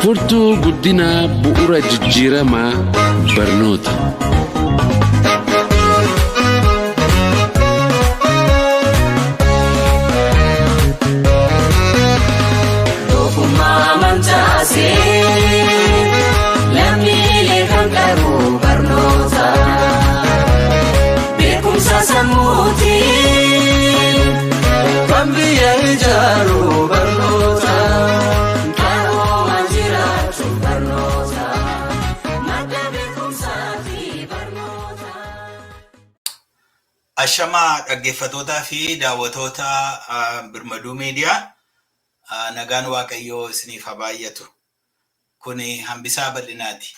Furtuu guddinaa bu'uura jijjiiramaa barnoota. Tokkummaa mancaasee lammiilee kan qabu barnoota. Beekumsa sammuutiin kan biyya ijaaru barnoota. Qaroomaan jiraachuuf barnoota. Madda beekumsaati barnoota. Ashamaa dhaggeeffattootaa fi daawwattoota Birmaduu Miidiyaa, nagaan Waaqayyoo isiniif haa baay'atu. Kuni Hambisaa Bal'inaati.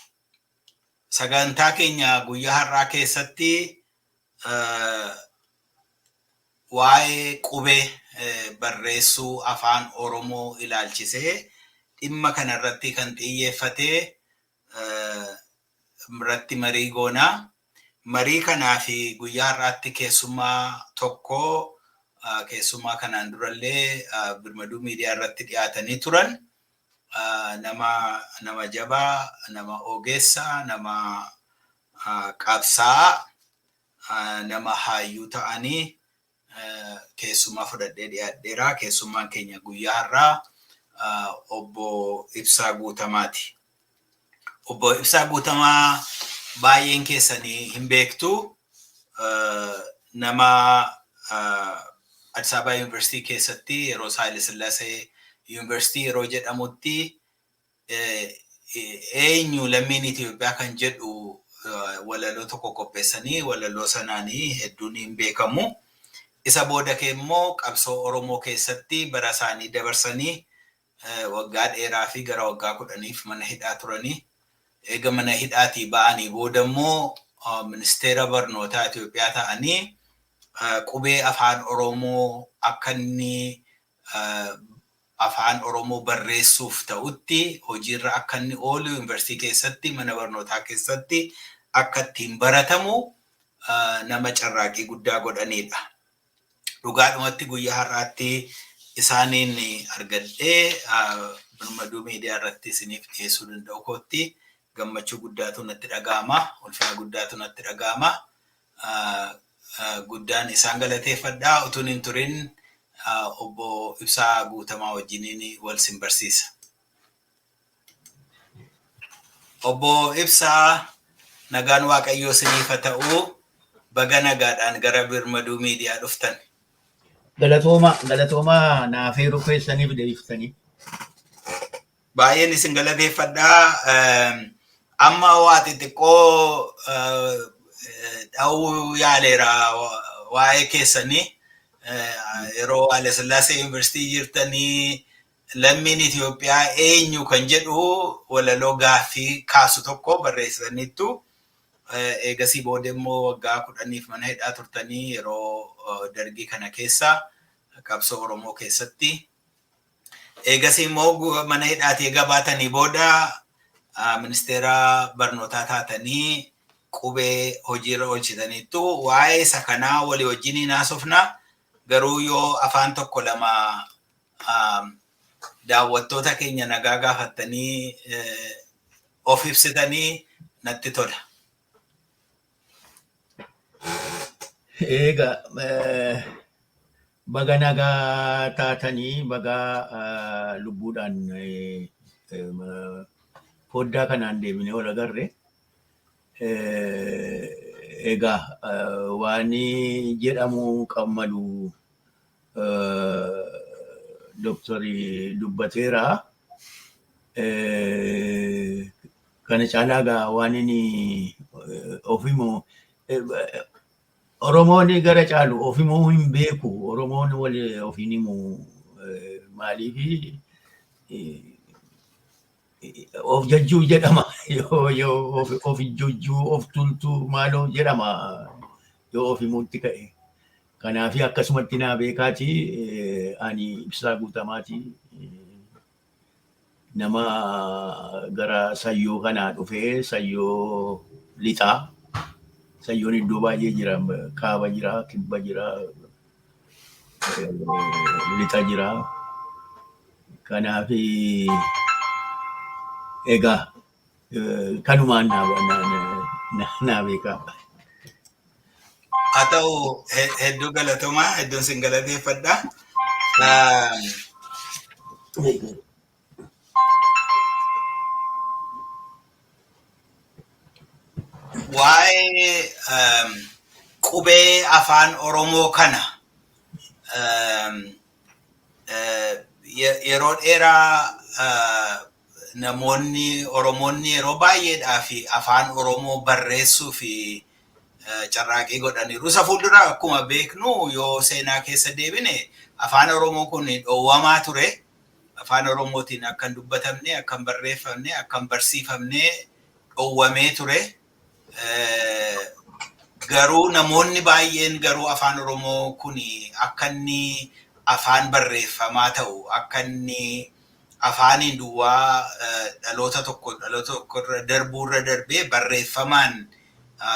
Sagantaa keenya guyyaa har'aa keessatti waa'ee qubee barreessuu afaan Oromoo ilaalchisee dhimma kanarratti kan xiyyeeffatee irratti marii goonaa. Marii kanaa fi guyyaa har'aatti keessummaa tokko, keessummaa kanaan durallee Birmaduu Miidiyaa irratti dhiyaatanii turan, nama jabaa, nama ogeessa, nama qabsaa'aa, nama hayyuu ta'anii keessummaa fudhadhee dhiyaadheera. Keessummaan keenya guyyaa har'aa Obbo Ibsaa Guutamaati. Obbo Ibsaa Guutamaa baay'een keessanii hin beektu. Nama Addis Ababa Yuunivarsiitii keessatti yeroo Haayile Sillaasee Yuunivarsiitii yeroo jedhamutti eenyu lammiin Itoophiyaa kan jedhu walaloo tokko qopheessanii walaloo sanaanii hedduun hin beekamu. Isa booda immoo qabsoo Oromoo keessatti bara isaanii dabarsanii waggaa dheeraa fi gara waggaa 10f mana hidhaa turanii. Eega mana hidhaatii ba'anii booda immoo ministeera barnootaa Itoophiyaa ta'anii qubee afaan Oromoo akka inni afaan Oromoo barreessuuf ta'utti hojiirra akka inni oolu, yuunivarsiitii keessatti, mana barnootaa keessatti akka ittiin baratamu nama carraaqii guddaa godhanidha. Dhugaadhumatti guyyaa har'aatti isaaniin argadhee Birmaduu Miidiyaa irratti isiniif dhiyeessuu danda'u kootti gammachuu guddaatu natti dhaga'ama. Ulfina guddaatu natti dhaga'ama. Guddaan isaan galateeffadhaa. Utuun hin turin Obbo Ibsaa Guutamaa wajjiniin wal sin barsiisa. Obbo Ibsaa, nagaan Waaqayyoo isiniif haa ta'u. Baga nagaadhaan gara Birmaduu Miidiyaa dhuftan. Galatooma, galatooma naaf heeruu keessaniif deebiftanii. Baay'een isin galateeffadhaa. Amma waa xixiqqoo dha'uu yaaleera waa'ee keessanii. Yeroo Haayile Sillaasee Yuunivarsiitii jirtanii lammiin Itoophiyaa eenyu kan jedhu walaloo gaaffii kaasu tokko barreessaniittu. Eegasii booda immoo waggaa 10f mana hidhaa turtanii yeroo dargii kana keessa qabsoo Oromoo keessatti. Eegasii immoo mana hidhaatii eega baatanii booda ministeera barnootaa taatanii qubee hojiirra oolchitaniittu. Waa'ee isa kanaa walii wajjiniin haasofna. Garuu yoo afaan tokko lama daawwattoota keenya nagaa gaafattanii of ibsitanii natti tola. Egaa baga nagaa taatanii, baga lubbuudhaan foddaa kanaan deebinee wal agarre. Egaa waan jedhamu malu dooktarri dubbateera. Kana caalaa egaa waan inni of himu, Oromoon gara caalu of himuu hin beeku. Oromoon wal of hin himu. Maaliif of jajjuu jedhama. Yoo of jajjuu, of tultuu maaloo jedhama yoo of himuutti ka'e. Kanaaf akkasumatti naa beekaati, ani Ibsaa Guutamaati. Nama gara Sayyoo kanaa dhufee, Sayyoo lixaa. Sayyoon iddoo baay'ee jira. Kaaba jira, kibba jira, lixa jira. Kanaaf Egaa kanumaan naa beekaa. Haa ta'u, hedduu galatoomaa, hedduun sin galateeffadha. Waa'ee qubee afaan Oromoo kana yeroo dheeraa namoonni Oromoonni yeroo baay'eedhaa fi afaan Oromoo barreessuu fi carraaqii godhaniiru. Isa fuuldura akkuma beeknu, yoo seenaa keessa deebine, afaan Oromoo kun dhoowwamaa ture. Afaan Oromootiin akka hin dubbatamne, akka hin barreeffamne, akka hin barsiifamne dhoowwamee ture. Garuu namoonni baay'een garuu afaan Oromoo kun akka inni afaan barreeffamaa ta'u, akka inni afaaniin duwwaa dhaloota tokko dhaloota tokko irra darbuu irra darbee barreeffamaan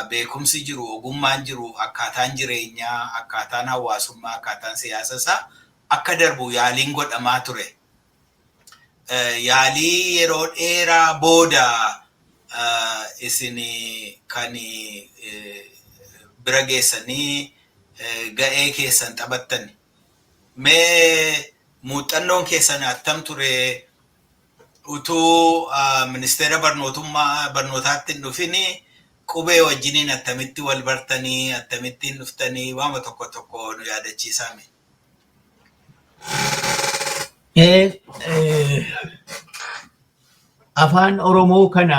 beekumsi jiru, ogummaan jiru, akkaataan jireenyaa, akkaataan hawaasummaa, akkaataan siyaasa isaa akka darbu yaaliin godhamaa ture. Yaalii yeroo dheeraa booda isin kan bira geessanii ga'ee keessan taphattan. Mee muuxannoon keessan attam ture? Utuu ministeera barnootummaa barnootaatti hin dhufini qubee wajjiniin attamitti wal bartanii, akkamittiin dhuftanii, waama tokko tokko nu yaadachiisaame? Afaan Oromoo kana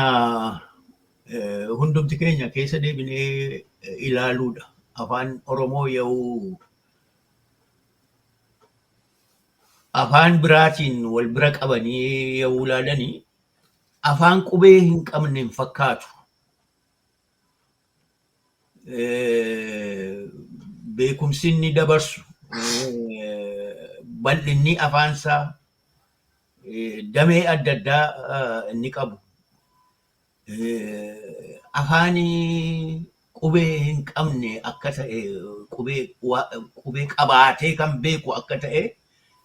hundumti keenya keessa deebinee ilaaluudha. Afaan Oromoo yoo afaan biraatiin wal bira qabanii yoo ilaalanii, afaan qubee hin qabne hin fakkaatu. Beekumsi inni dabarsu, bal'inni afaansaa, damee adda addaa inni qabu, afaan qubee hin qabne akka ta'e, qubee qabaatee kan beeku akka ta'e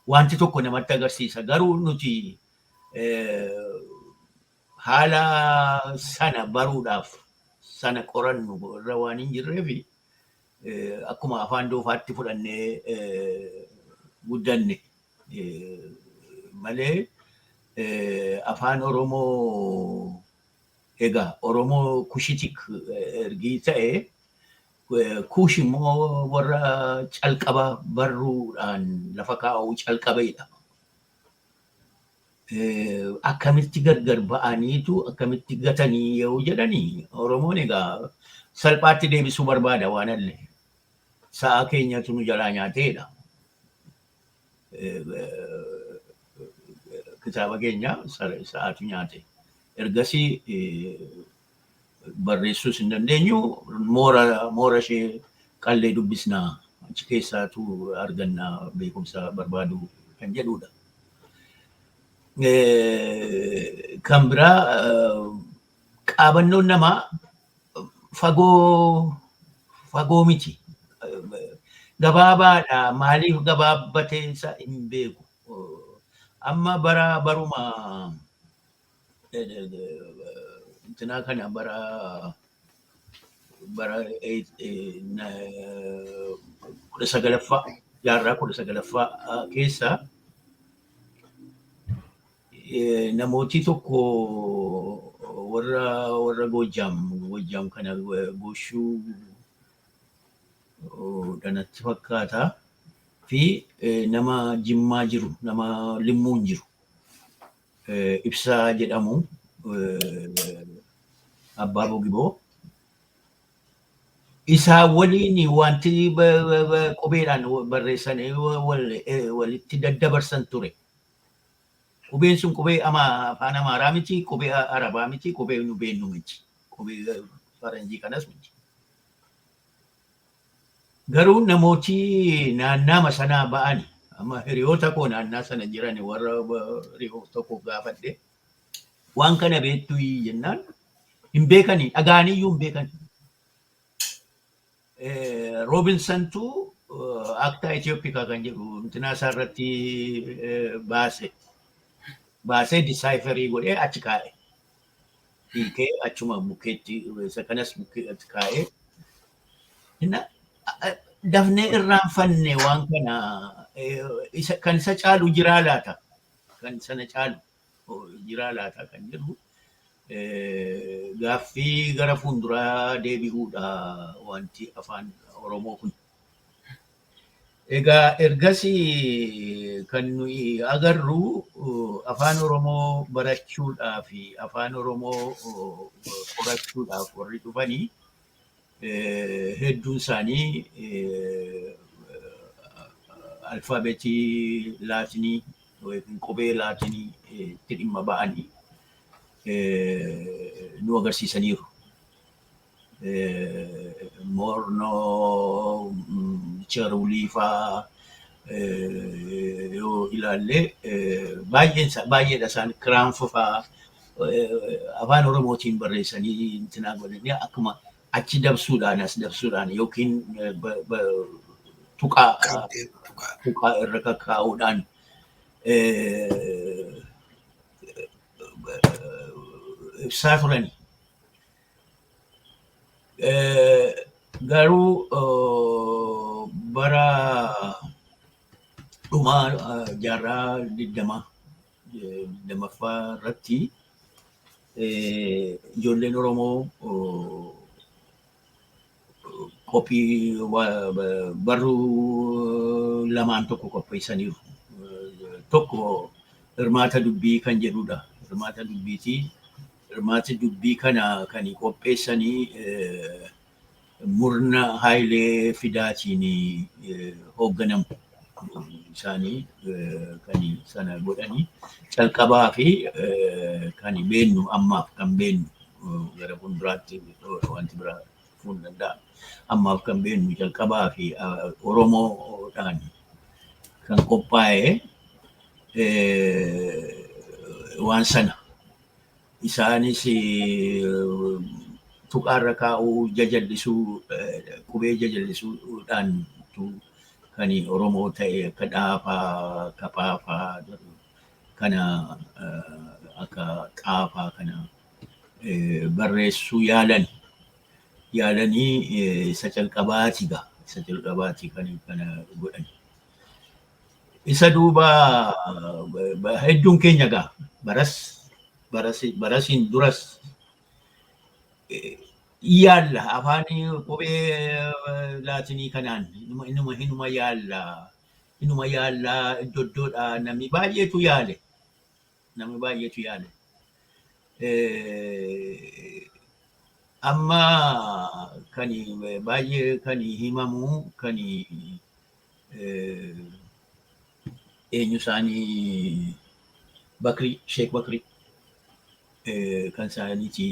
wanti tokko namatti agarsiisa. Garuu nuti haala sana baruudhaaf sana qorannu irra waan hin jirreef, akkuma afaan doofaatti fudhannee guddanne malee, afaan Oromoo egaa Oromoo Cushitic ergii ta'e, Kuush immoo warra calqaba barruudhaan lafa kaa'uu calqabeedha. Akkamitti gargar ba'aniitu akkamitti gatanii yoo jedhanii, Oromoon egaa salphaatti deebisuu barbaada waan allee. Sa'a keenyatu nu jalaa nyaateedha. Kitaaba keenya sa'aatu nyaate. Ergasii barreessuus hin dandeenyu, moora ishee qallee dubbisnaa, achi keessaatu argannaa beekumsa barbaadu kan jedhudha. Kan biraa, qaabannoon namaa fagoo fagoo miti. Gabaabaadha. Maaliif gabaabbatee isa hin beeku. Amma bara baruma intinaa kana, bara 19ffaa, jaarraa 19ffaa keessa namooti tokko warra Goojjaam kana, Goshuu dhanatti fakkaata, fi nama Jimmaa jiru, nama Limmuun jiru, Ibsaa jedhamu, Abbaa Bogiboo. Isaa waliin wanti qubeedhaan barreessanii walitti daddabarsan ture. Qubeen sun qubee afaan Amaaraa miti, qubee Arabaa miti, qubee nu beennu miti. Qubee faranjii kanas miti. Garuu namooti naannaama sanaa ba'ani, amma hiriyoota koo naannaa sana jiran, warra hiriyoota koo gaafadhe, waan kana beektu jennaan, hin beekani, dhaga'aniyyuu hin beekani. Robinsontu Acta Ethiopica kan jedhu intinaa isaa irratti baase. Baasee decipher godhee achi kaa'e. Hiikee achuma bukkeetti isa kanas bukkeetti kaa'ee. Dafnee irraanfanne waan kana kan isa caalu jiraa laata? Kan sana caalu jiraa laata kan jedhu gaaffii gara fuulduraa deebi'uudha wanti afaan Oromoo kun. Egaa ergasii kan nuyi agarru afaan Oromoo barachuudhaa fi afaan Oromoo qorachuudhaaf warri dhufanii hedduun isaanii alfaabeetii Laatinii yookiin qubee Laatinii itti dhimma ba'anii nu agarsiisaniiru. Moornoo, Charuulii fa'aa yoo ilaalle baay'eedha isaan Kiraanfo fa'aa afaan Oromootiin barreessanii intinaa godhanii akkuma achi dabsuudhaan as dabsuudhaan yookiin tuqaa irra kakkaa'uudhaan ibsaa turani. Garuu bara dhumaa jaarraa 20ffaa irratti ijoolleen Oromoo qophii barruu lamaan tokko qopheessaniiru. Tokko hirmaata dubbii kan jedhudha. Hirmaata dubbiiti. Hirmaata dubbii kana kan qopheessanii murna Hayilee Fidaatiin hoogganamu isaanii kan sana godhanii calqabaa fi kan beennu ammaaf kan beennu gara fuulduraatti wanti biraa dhufuu hin danda'a. Ammaaf kan beennu calqabaa fi Oromoodhaan kan qophaa'e waan sana. Isaanis tuqaarra kaa'uu jajallisuu qubee jajallisuudhaan kan Oromoo ta'e akka dhaafaa, akka paafaa kana akka xaafaa kana barreessuu yaalan. Yaalanii isa calqabaati gaa. Isa calqabaati kan kana godhan. Isa duuba hedduun keenya gaa barasiin duras yaalla afaan qubee Laatinii kanaan inuma yaalla inuma yaalla iddoo iddoodha namni baay'eetu yaale namni baay'eetu yaale. Amma kan baay'ee kan himamu kan eenyu isaanii Bakrii Sheek Bakrii kan isaaniiti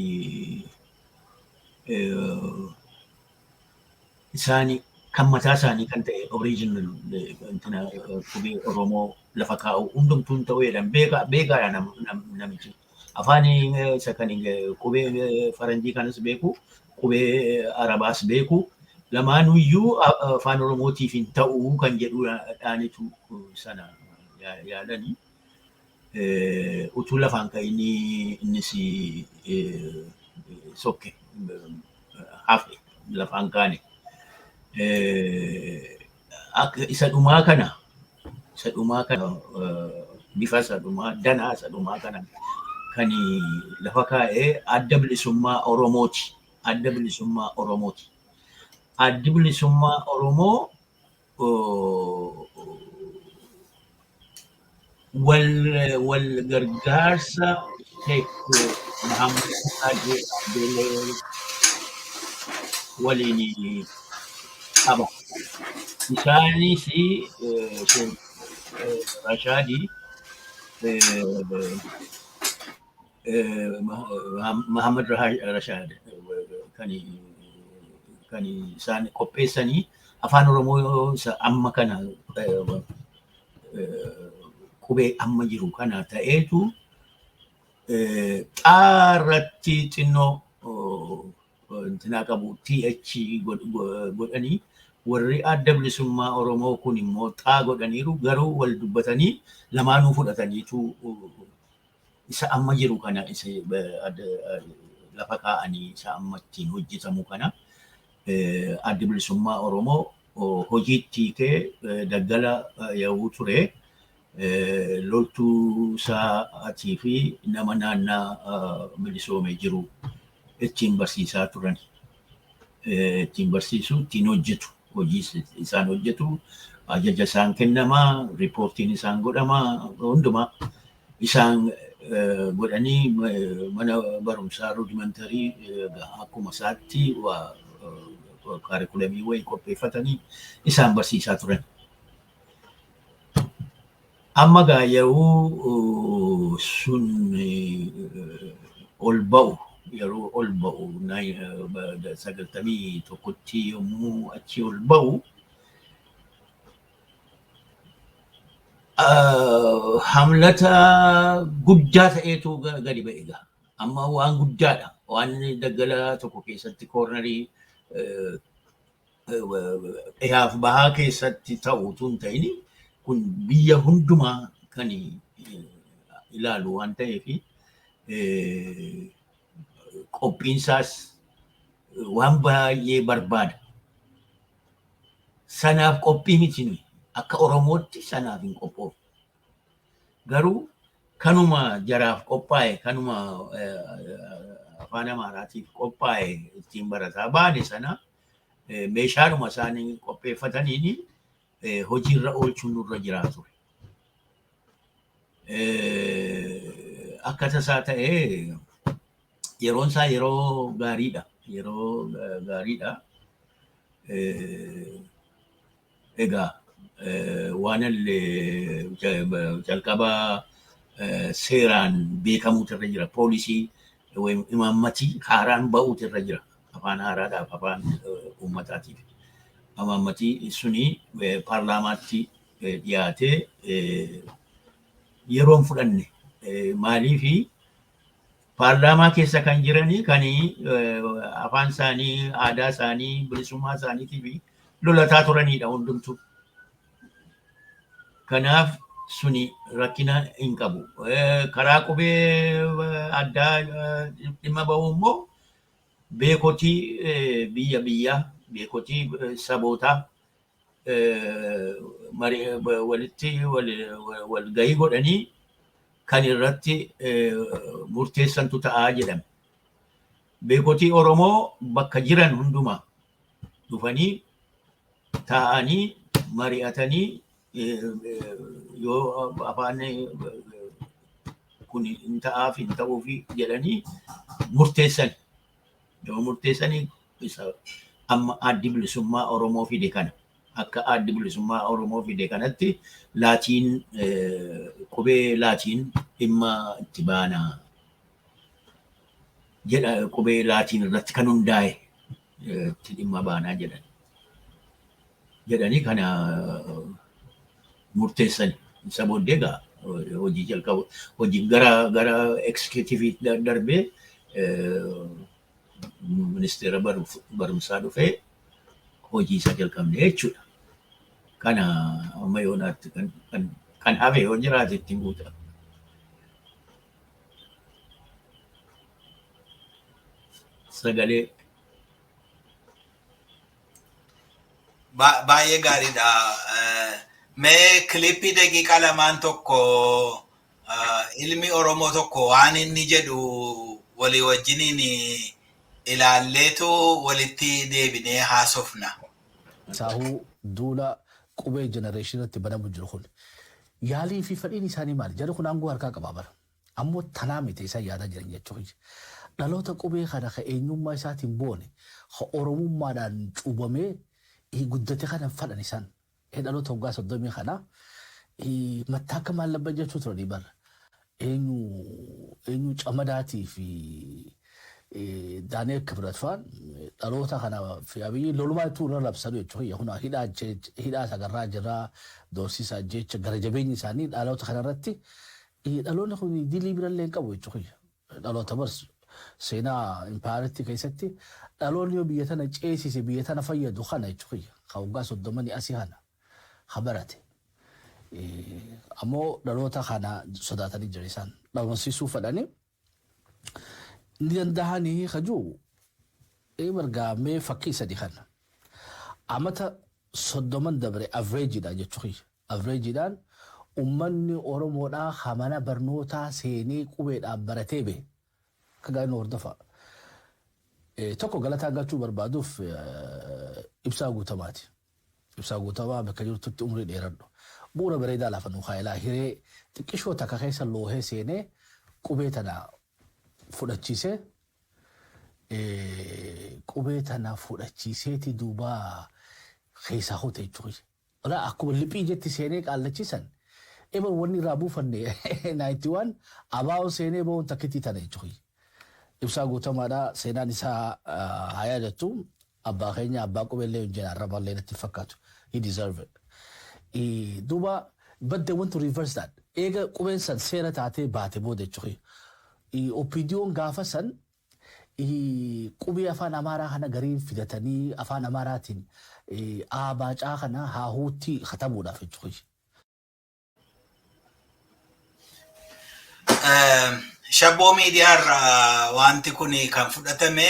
isaanii kan mataa isaanii kan ta'e original qubee Oromoo lafa kaa'u hundumtuu hin ta'u jedhan beekaadha namichi. Afaan isa kan qubee faranjii kanas beeku qubee Arabaas beeku lamaanuyyuu afaan Oromootiif hin ta'u kan jedhuudhaanitu sana yaalanii. Utuu lafaan ka'inii innis sokke hafe lafaan kaane. Isa dhumaa kana bifa isa dhumaa danaa isa dhumaa kana kan lafa kaa'ee Adda Bilisummaa Oromooti. Adda Bilisummaa Oromooti. Addi Bilisummaa Oromoo wal gargaarsa Sheek Muhammad Saadee Abdeelee waliin qaba. Isaanis Sheek Rashaadii Muhammad Rashaad kan isaan qopheessanii afaan Oromoo isa amma kana qubee amma jiru kana ta'eetu xaarratti xinnoo intinaa qabu TH godhanii warri Adda Bilisummaa Oromoo kun immoo xaa godhaniiru garuu wal dubbatanii lamaanuu fudhataniitu isa amma jiru kana isa lafa kaa'anii isa amma ittiin hojjetamu kana Addi Bilisummaa Oromoo hojiitti hiikee daggala yommuu ture loltuu isaatii fi nama naannaa bilisoomee jiru ittiin barsiisaa turan. Ittiin barsiisu, ittiin hojjetu, hojii isaan hojjetu, ajaja isaan kennamaa, riippoortiin isaan godhamaa, hundumaa isaan godhanii mana barumsaa rudimantarii akkuma isaatti waa kaarikulamii wayii qopheeffatanii isaan barsiisaa turan. Amma gaa yeroo sun ol ba'u, yeroo ol ba'u 91tti yommuu achi ol ba'u, hamlata guddaa ta'eetu gadi ba'e egaa. Amma waan guddaadha. Waan daggala tokko keessatti koornarii dhihaaf bahaa keessatti ta'u utuu hin ta'in kun biyya hundumaa kan ilaalu waan ta'eef qophiinsaas waan baay'ee barbaada. Sanaaf qophii miti nuyi. Akka Oromootti sanaaf hin qophoofne. Garuu kanuma jaraaf qophaa'e, kanuma afaan Amaaraatiif qophaa'e ittiin barataa baane sana meeshaadhuma isaanii qopheeffataniin hojiirra oolchuun nurra jiraa ture. Akka tasaa ta'ee yeroon isaa yeroo gaariidha. Yeroo gaariidha. Egaa waan illee jalqaba seeraan beekamuutu irra jira. Poolisii imaammatii haaraan ba'uutu irra jira. Afaan haaraadhaaf, afaan uummataatiif. Imaammatii suni paarlaamaatti dhiyaatee yeroon fudhanne, maaliifi paarlaamaa keessa kan jiranii kan afaan isaanii, aadaa isaanii, bilisummaa isaaniitiif lolataa turanidha hundumtuu. Kanaaf suni rakkina hin qabu. Karaa qubee addaa dhimma ba'u immoo beekotii biyya biyyaa, beekotii sabootaa walitti walgahii godhanii kan irratti murteessantu ta'aa jedhame. Beekotii Oromoo bakka jiran hundumaa dhufanii taa'anii mari'atanii yoo afaan kun hin ta'aaf hin ta'uufi jedhanii murteessan. Yoo murteessanii isa amma Addi Bilisummaa Oromoo fide kana, akka Addi Bilisummaa Oromoo fide kanatti laatiin, qubee laatiin dhimma itti baanaa jedha, qubee laatiin irratti kan hundaa'e itti dhimma baanaa jedhan. Jedhanii kana murteessan. Isa booddee egaa hojii jalqabu, hojii gara executive darbee ministeera barumsaa dhufee hojii isaa jalqabne jechuudha. Kana amma yoonaatti kan hafe yoo jiraate ittiin guuta. Sagalee. Baay'ee gaariidha. Mee kilippii daqiiqaa lamaan tokko ilmi Oromoo tokko waan inni jedhu walii wajjiniin ilaalleetu walitti deebinee haasofna. Saahuu duula qubee jenereeshinatti banamu jiru kun. Yaalii fi fedhiin isaanii maali? Jarri kun aangoo harkaa qabaa bara. Ammoo tanaa miti isaan yaadaa jiran jechuudha. Dhaloota qubee kana ka eenyummaa isaatiin boone, ka Oromummaadhaan cuubamee guddate kana fadhan isaan. Dhaloota waggaa 30 kana mattaa akka maallabba jechuu turanii bara. Eenyu eenyu Camadaatii fi Daani'el Kibrat fa'aan dhaloota kana fi Abiyyi lolumaa itti irra labsanu jechuudha. Kun hidhaa sagarraa jira, doorsisaa jecha gara jabeenyi isaanii dhaloota kana irratti dhaloonni kun dilii birallee hin qabu jechuudha. Dhaloota bars seenaa impaayaritti keessatti dhaloonni yoo biyya tana ceesise biyya tana fayyadu kana jechuudha. Ka waggaa 30 asii kana ha barate. Ammoo dhaloota kana sodaatanii jiran isaan dhabamsiisuu fedhanii. Ni dandahanii kajuu bargaamee fakkii sadi kana. Amata 30n dabre averageiidhaan jechuudha. Averageiidhaan uummanni Oromoodhaa hamana barnootaa seenee qubeedhaan baratee bee akka gaarii nu hordofa. Tokko galataa galchuu barbaaduuf Ibsaa Guutamaati. Ibsaa Guutamaa, bakka jirtutti umurii dheeradhu. Bu'uura bareedaa lafa nu kaayilaa hiree xiqqishoo takka keessa loohee seenee qubee tana fudhachiisee, qubee tana fudhachiiseeti duuba keessaa hote jechuudha. Walaa akkuma liphii jetti seenee qaallachiisan eba wanni irraa buufanne 91 abaa'oon seenee ba'uun takkitti tana jechuudha. Ibsaa Guutamaadha, seenaan isaa haa yaadattu. Abbaa keenya, abbaa qubeellee hin jedhan, arraballee natti fakkaatu. He deserve it. Duuba, but they want to reverse that. Eega qubeen san seera taatee baate booda jechuudha. OPDO'n gaafa san qubee afaan Amaaraa kana gariin fidatanii afaan Amaaraatiin abaacaa kana haahuutti katabuudhaaf jechuudha. Shabboo miidiyaa irraa wanti kun kan fudhatame.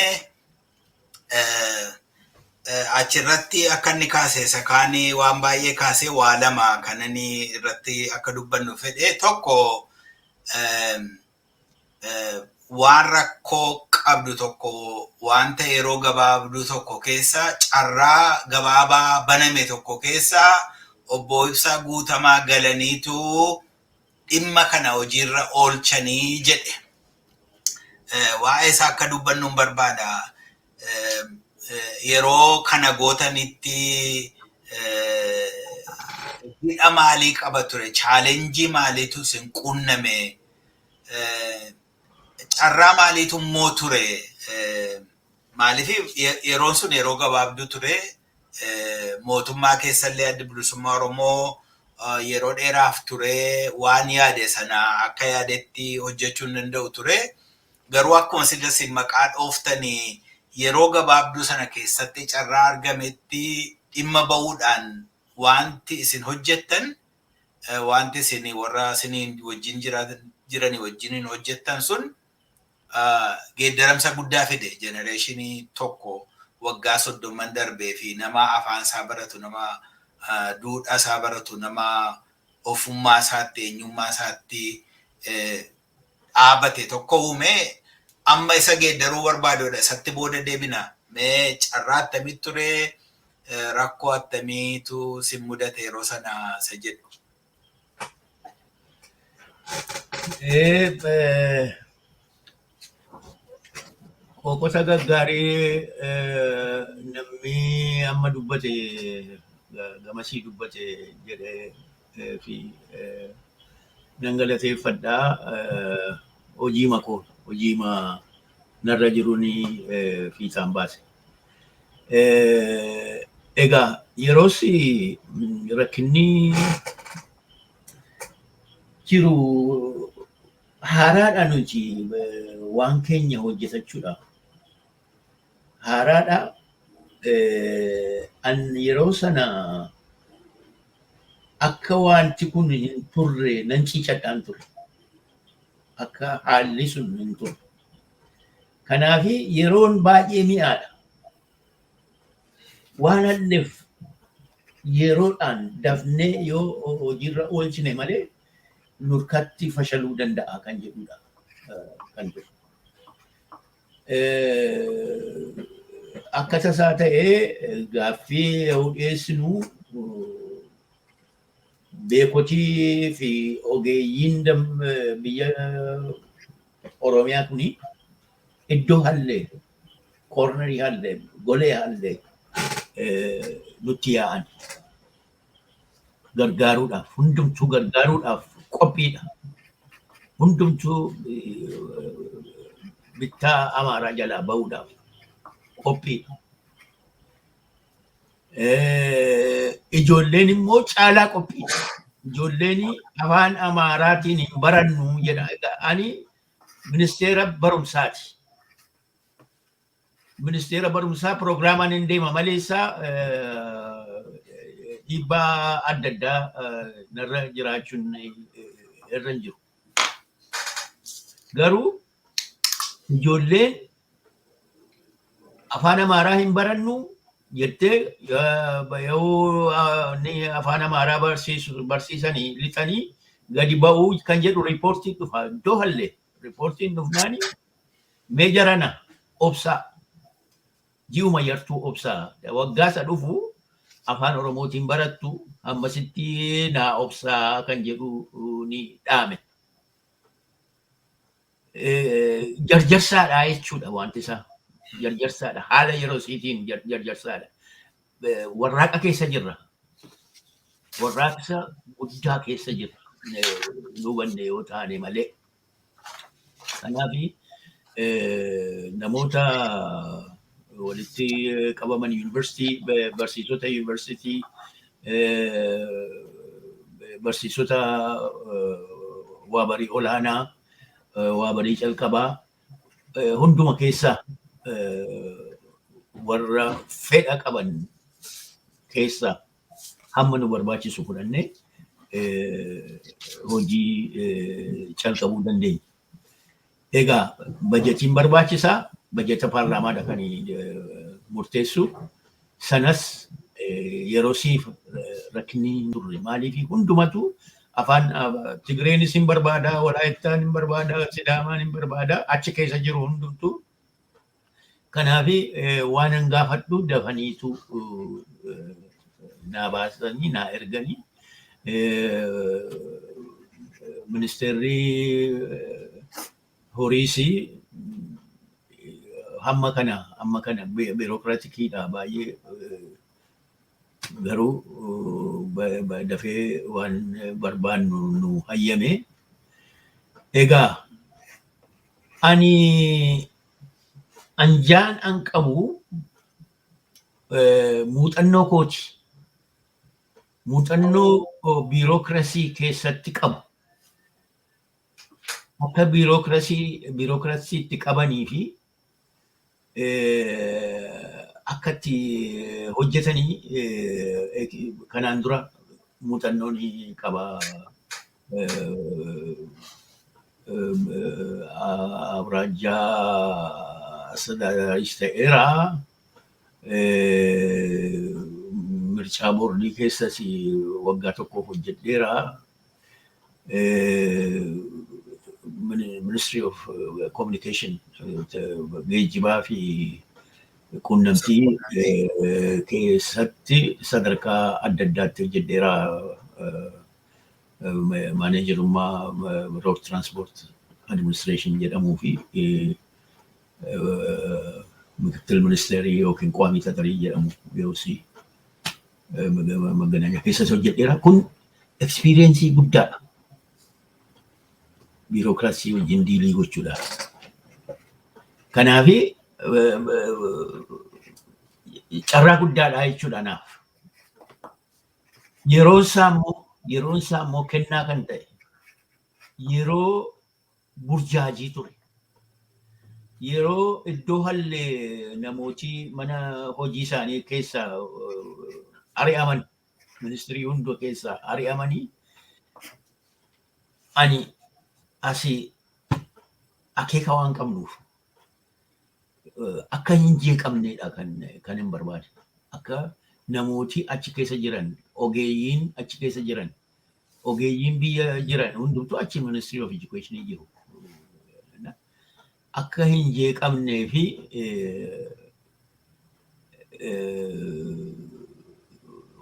Achirratti akka inni kaase, isa kaanii waan baay'ee kaasee, waa lama kan inni irratti akka dubbannu fedhe. Tokko, waan rakkoo qabdu tokko, wanta yeroo gabaabduu tokko keessa, carraa gabaabaa baname tokko keessa obbo Ibsaa Guutamaa galaniitu dhimma kana hojiirra oolchanii jedhe. Waa'ee isaa akka dubbannu hin barbaada. Yeroo kana gootanitti hidha maalii qaba ture? Challenge maaliitu isin qunname? Carraa maaliitu immoo ture? Maaliif yeroon sun yeroo gabaabduu ture? Mootummaa keessallee Adda Bilisummaa Oromoo yeroo dheeraaf ture, waan yaade sana akka yaadetti hojjechuu hin danda'u ture. Garuu akkuma sila maqaa dhooftanii, yeroo gabaabduu sana keessatti carraa argametti dhimma bahuudhaan wanti isin hojjettan, wanti isin warra isiniin wajjin jiranii wajjiniin hojjettan sun geeddaramsa guddaa fide. Generation tokko waggaa 30n darbee fi nama afaan isaa baratu, nama duudhaa isaa baratu, nama ofummaa isaatti, eenyummaa isaatti dhaabate tokko uume. Amma isa geeddaruu barbaadudha. Isatti booda deebina. Mee carraa akkamii ture? Rakkoo attamiitu si mudate yeroo sana isa jedhu. Qoqota gaggaarii namni amma dubbate, gamasii dubbate jedhee fi nan galateeffadhaa. Hojii makoo, hojii narra jiruun fiixaan baase. Egaa yeroos rakkinni jiru haaraadha, nuti waan keenya hojjetachuudha. Haaraadha. An yeroo sana akka wanti kun hin turre nan ciicadhaan ture. Akka haalli sun hin turre. Kanaaf yeroon baay'ee mi'aadha. Waan halleef yeroodhaan dafnee yoo hojiirra oolchine malee nurkatti fashaluu danda'a kan jedhudha kan jiru. Akka tasaa ta'ee gaaffii yoo dhiyeessinu beekotii fi ogeeyyiin biyya Oromiyaa kuni iddoo hallee, cornerii hallee, golee hallee nutti yaa'an gargaaruudhaaf. Hundumtuu gargaaruudhaaf qophiidha. Hundumtuu bittaa Amaaraa jalaa bahuudhaaf qophiidha. Ijoolleen immoo caalaa qophiidha. Ijoolleen afaan Amaaraatiin hin barannu jedha. Ani ministeera barumsaati. Ministeera barumsaa pirogiraamaan hin deema maleessaa dhiibbaa adda addaa narra jiraachuun irra hin jiru. Garuu Ijoolleen afaan Amaaraa hin barannu jettee yoo afaan Amaaraa barsiisanii lixanii gadi ba'uu kan jedhu riipoortiin dhufa. Iddoo hallee riipoortiin dhufnaani, mee jarana obsaa, ji'uma yartuu obsaa, waggaasa dhufu afaan Oromootiin barattu, ammasitti naa obsaa kan jedhu ni dhaame. Jarjarsaadha jechuudha wanti isaa. Jarjarsaadha. Haala yeroo isiitiin jarjarsaadha. Warraaqa keessa jirra. Warraaqsa guddaa keessa jirra. Nu hubanne yoo taane malee. Kanaaf namoota walitti qabaman, yuunivarsiitii, barsiisota yuunivarsiitii, barsiisota waa barii olaanaa, waa barii calqabaa hunduma keessaa warra fedha qaban keessaa hamma nu barbaachisu fudhannee hojii calqabuu dandeenya. Egaa bajetiin barbaachisaa, bajeta paarlaamaadha kan murteessu. Sanas yeroo siif rakkinni hin turre. Maaliif? Hundumatu afaan Tigreenis hin barbaada, Walaayittaan hin barbaada, Sidaamaan hin barbaada, achi keessa jiru hundumtu. Kanaaf waan hin gaafadhu dafaniitu naa baasanii naa erganii. Ministeerri horiis hamma kana bureaucraticiidha baay'ee, garuu dafee waan barbaannu nu hayyame. Egaa ani anjaan an qabu muuxannoo kooti. Muuxannoo biirokirasii keessatti qabu. Akka biirokirasiitti qabanii fi akka itti hojjetanii kanaan dura muuxannoon qaba. Awraajjaa astadaadaris ta'eera. Mircaa boordii keessas waggaa tokkoof hojjedheera. Ministry of Communication, geejjibaa fi quunnamtii keessatti sadarkaa adda addaatti hojjedheera. Maaneejarummaa Road Transport Administration jedhamuu fi ምክትል ministeerii yookiin ቋሚ ተጠሪ jedhamu yeroo መገናኛ keessas hojjedheera. Kun experience guddaadha. Biirokiraasii wajjin deal gochuudhaaf. Kanaaf carraa guddaadha jechuudha naaf. Yeroon isaa immoo kennaa kan ta'e yeroo burjaajii ture. Yeroo iddoo hallee namooti mana hojii isaanii keessaa ari'aman, ministirii hunda keessaa ari'amanii, ani asii akeeka waan qabnuuf akka hin jeeqamnedha kan hin barbaade. Akka namooti achi keessa jiran, ogeeyyiin achi keessa jiran, ogeeyyiin biyya jiran hundumtuu achi Ministry of Education jiru. Akka hin jeeqamnee fi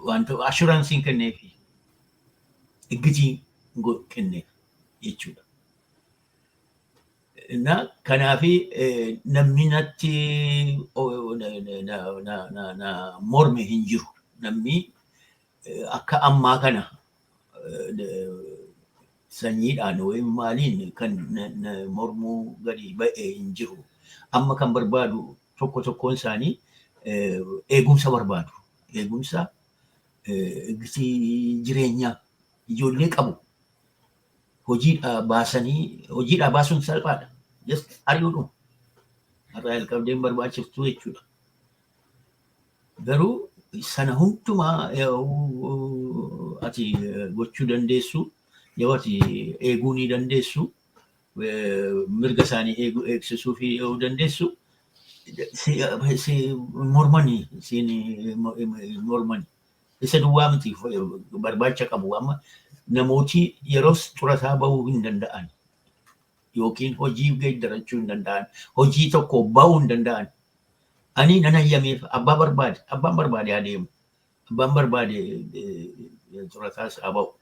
wanta assurancein kenneefi iggitii kenneef jechuudha. Na kanaafi namni natti na morme hin jiru. Namni akka ammaa kana sanyiidhaan yookiin maaliin kan mormuu gadi ba'e hin jiru. Amma kan barbaadu tokko tokkoon isaanii eegumsa barbaadu. Eegumsa jireenyaa ijoollee qabu. Hojiidhaa baasanii, hojiidhaa baasuun salphaadha. Just ari'uudhuma. Har'aa jalqabdeen barbaachiftuu jechuudha. Garuu sana hundumaa ati gochuu dandeessu, yoo ati eeguu ni dandeessu. Mirga isaanii eegsisuu fi yoo dandeessu si mormanii siin mormanii. Isa duwwaa miti, barbaacha qabu. Amma namooti yeroos xurataa bahuu hin danda'an yookiin hojii geeddarachuu hin danda'an, hojii tokko bahuu hin danda'an. Ani nan hayyameef, abbaa barbaade, abbaan barbaade adeemu, abbaan barbaade xurataas haa ba'u.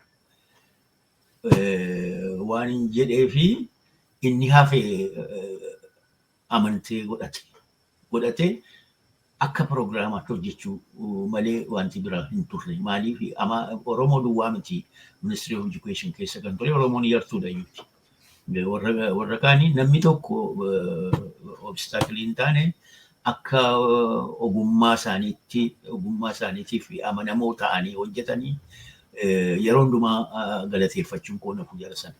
Waan hin jedhee fi inni hafe amantee godhate akka piroogiraamaatti hojjechuu malee wanti biraa hin turre. Maaliif, ama Oromoo duwwaa miti Ministry of Education keessa kan ture, Oromoon yartuudha iyyuuti. Warra kaanii namni tokko obstacle hin taane, akka ogummaa isaaniitti, ogummaa isaaniitiif amanamoo ta'anii hojjetanii yeroo hundumaa galateeffachuun koo nafu jala sana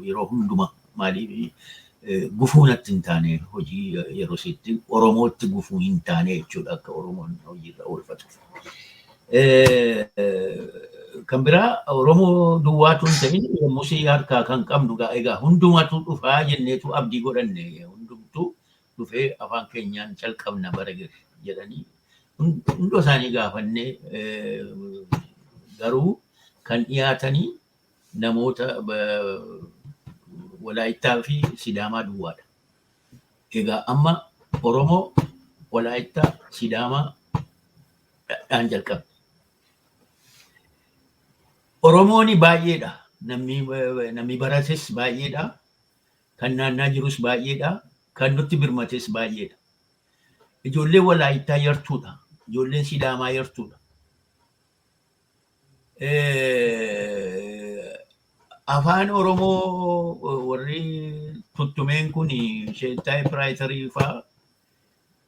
yeroo hundumaa. Maaliif, gufuu natti hin taane, hojii yeroo isitti Oromootti gufuu hin taane jechuudha, akka Oromoon hojiirra oolfatuuf. Kan biraa Oromoo duwwaatu hin ta'in, yommuu si harkaa kan qabnu egaa hundumatu dhufaa jenneetu abdii godhanne. Hundumtuu dhufee afaan keenyaan calqabna bara jedhanii hunda isaanii gaafannee, garuu kan dhiyaatanii namoota Walaayittaa fi Sidaamaa duwwaadha. Egaa amma Oromoo, Walaayittaa, Sidaamaa dhaan jalqabne. Oromoon baay'eedha. Namni barates baay'eedha. Kan naannaa jirus baay'eedha. Kan nutti birmates baay'eedha. Ijoolleen Walaayittaa yartuudha. Ijoolleen Sidaamaa yartuudha. Afaan Oromoo warri tuttumeen kun typewriter fa'aa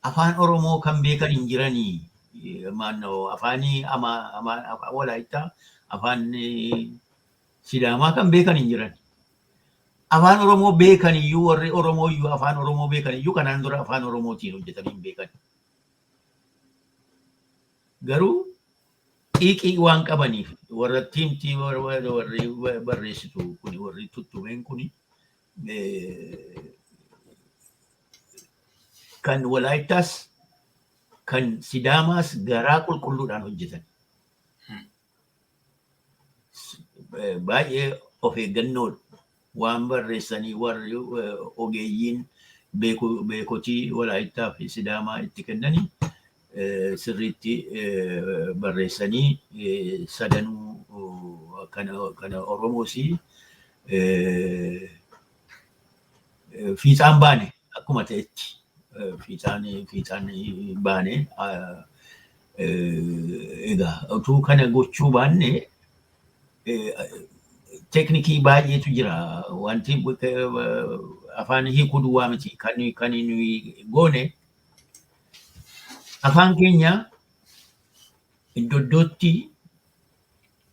afaan Oromoo kan beekan hin jiranii. Maannoo afaanii afaan Walaayittaa, afaan Sidaamaa kan beekan hin jiran. Afaan Oromoo beekan iyyuu, warri Oromoo iyyuu, afaan Oromoo beekan iyyuu, kanaan dura afaan Oromootiin hojjetanii hin beekan. Garuu xiiqii waan qabaniif warra tiimtii, warri barreessitu kuni, warri tuttumeen kuni kan Walaayittaas kan Sidaamaas garaa qulqulluudhaan hojjetan. Baay'ee of eeggannoodha. Waan barreessanii warri ogeeyyiin beekotii Walaayittaa fi Sidaamaa itti kennanii sirriitti barreessanii sadanuu kana Oromoos fiixaan baane, akkuma ta'etti fiixaan baane. Egaa utuu kana gochuu baanne, teeknikii baay'eetu jira. Wanti afaan hiikuu duwwaa miti kan nuyi goone. Afaan keenya iddoo iddootti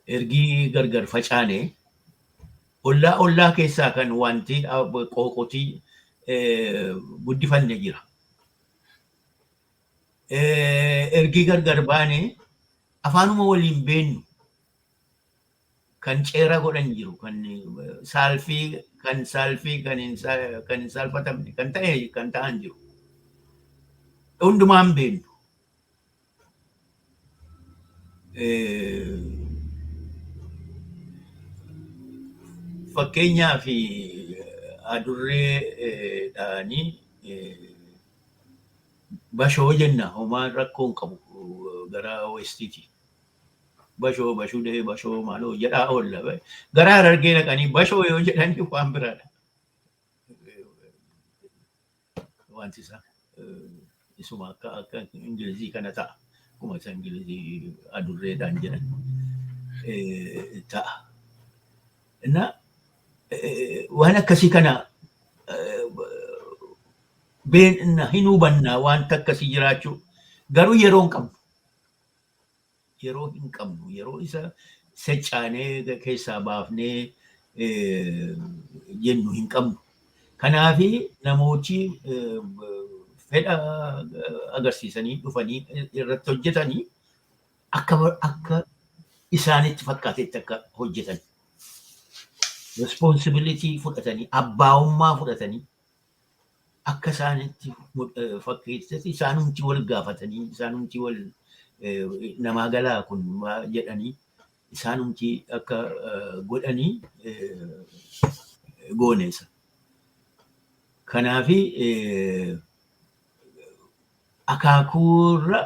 ergii gargar facaane, ollaa ollaa keessaa kan wanti qooqotii guddifanne jira. Ergii gargar baane afaanuma waliin beennu kan ceera godhan jiru, kan saalfii, kan saalfii, kan hin saalfatamne kan ta'e kan ta'an jiru. Hundumaan beennu. Fakkeenyaaf adurree dhahanii bashoo jenna, homaa rakkoo hin qabu gara westiiti. Bashoo, bashudee, bashoo maaloo jedhaa oolla. Gara Harargee dhaqanii bashoo yoo jedhanii waan biraadha. Wanti isaa isuma akka Ingilizii kana ta'a. Akkuma isa Ingilizii adurreedhaan jedhan ta'a. Na waan akkasii kana beenna, hin hubanna wanta akkasii jiraachuu, garuu yeroo hin qabnu. Yeroo hin qabnu. Yeroo isa seccaanee keessaa baafnee jennu hin qabnu. Kanaafi namooti fedha agarsiisanii dhufanii irratti hojjetanii akka isaanitti fakkaatetti akka hojjetan. Responsibility fudhatanii, abbaa'ummaa fudhatanii, akka isaanitti fakkeessatti isaanumti wal gaafatanii, isaanumti wal namaa galaa kun jedhanii, isaanumti akka godhanii gooneessa. Kanaafi akaakuurra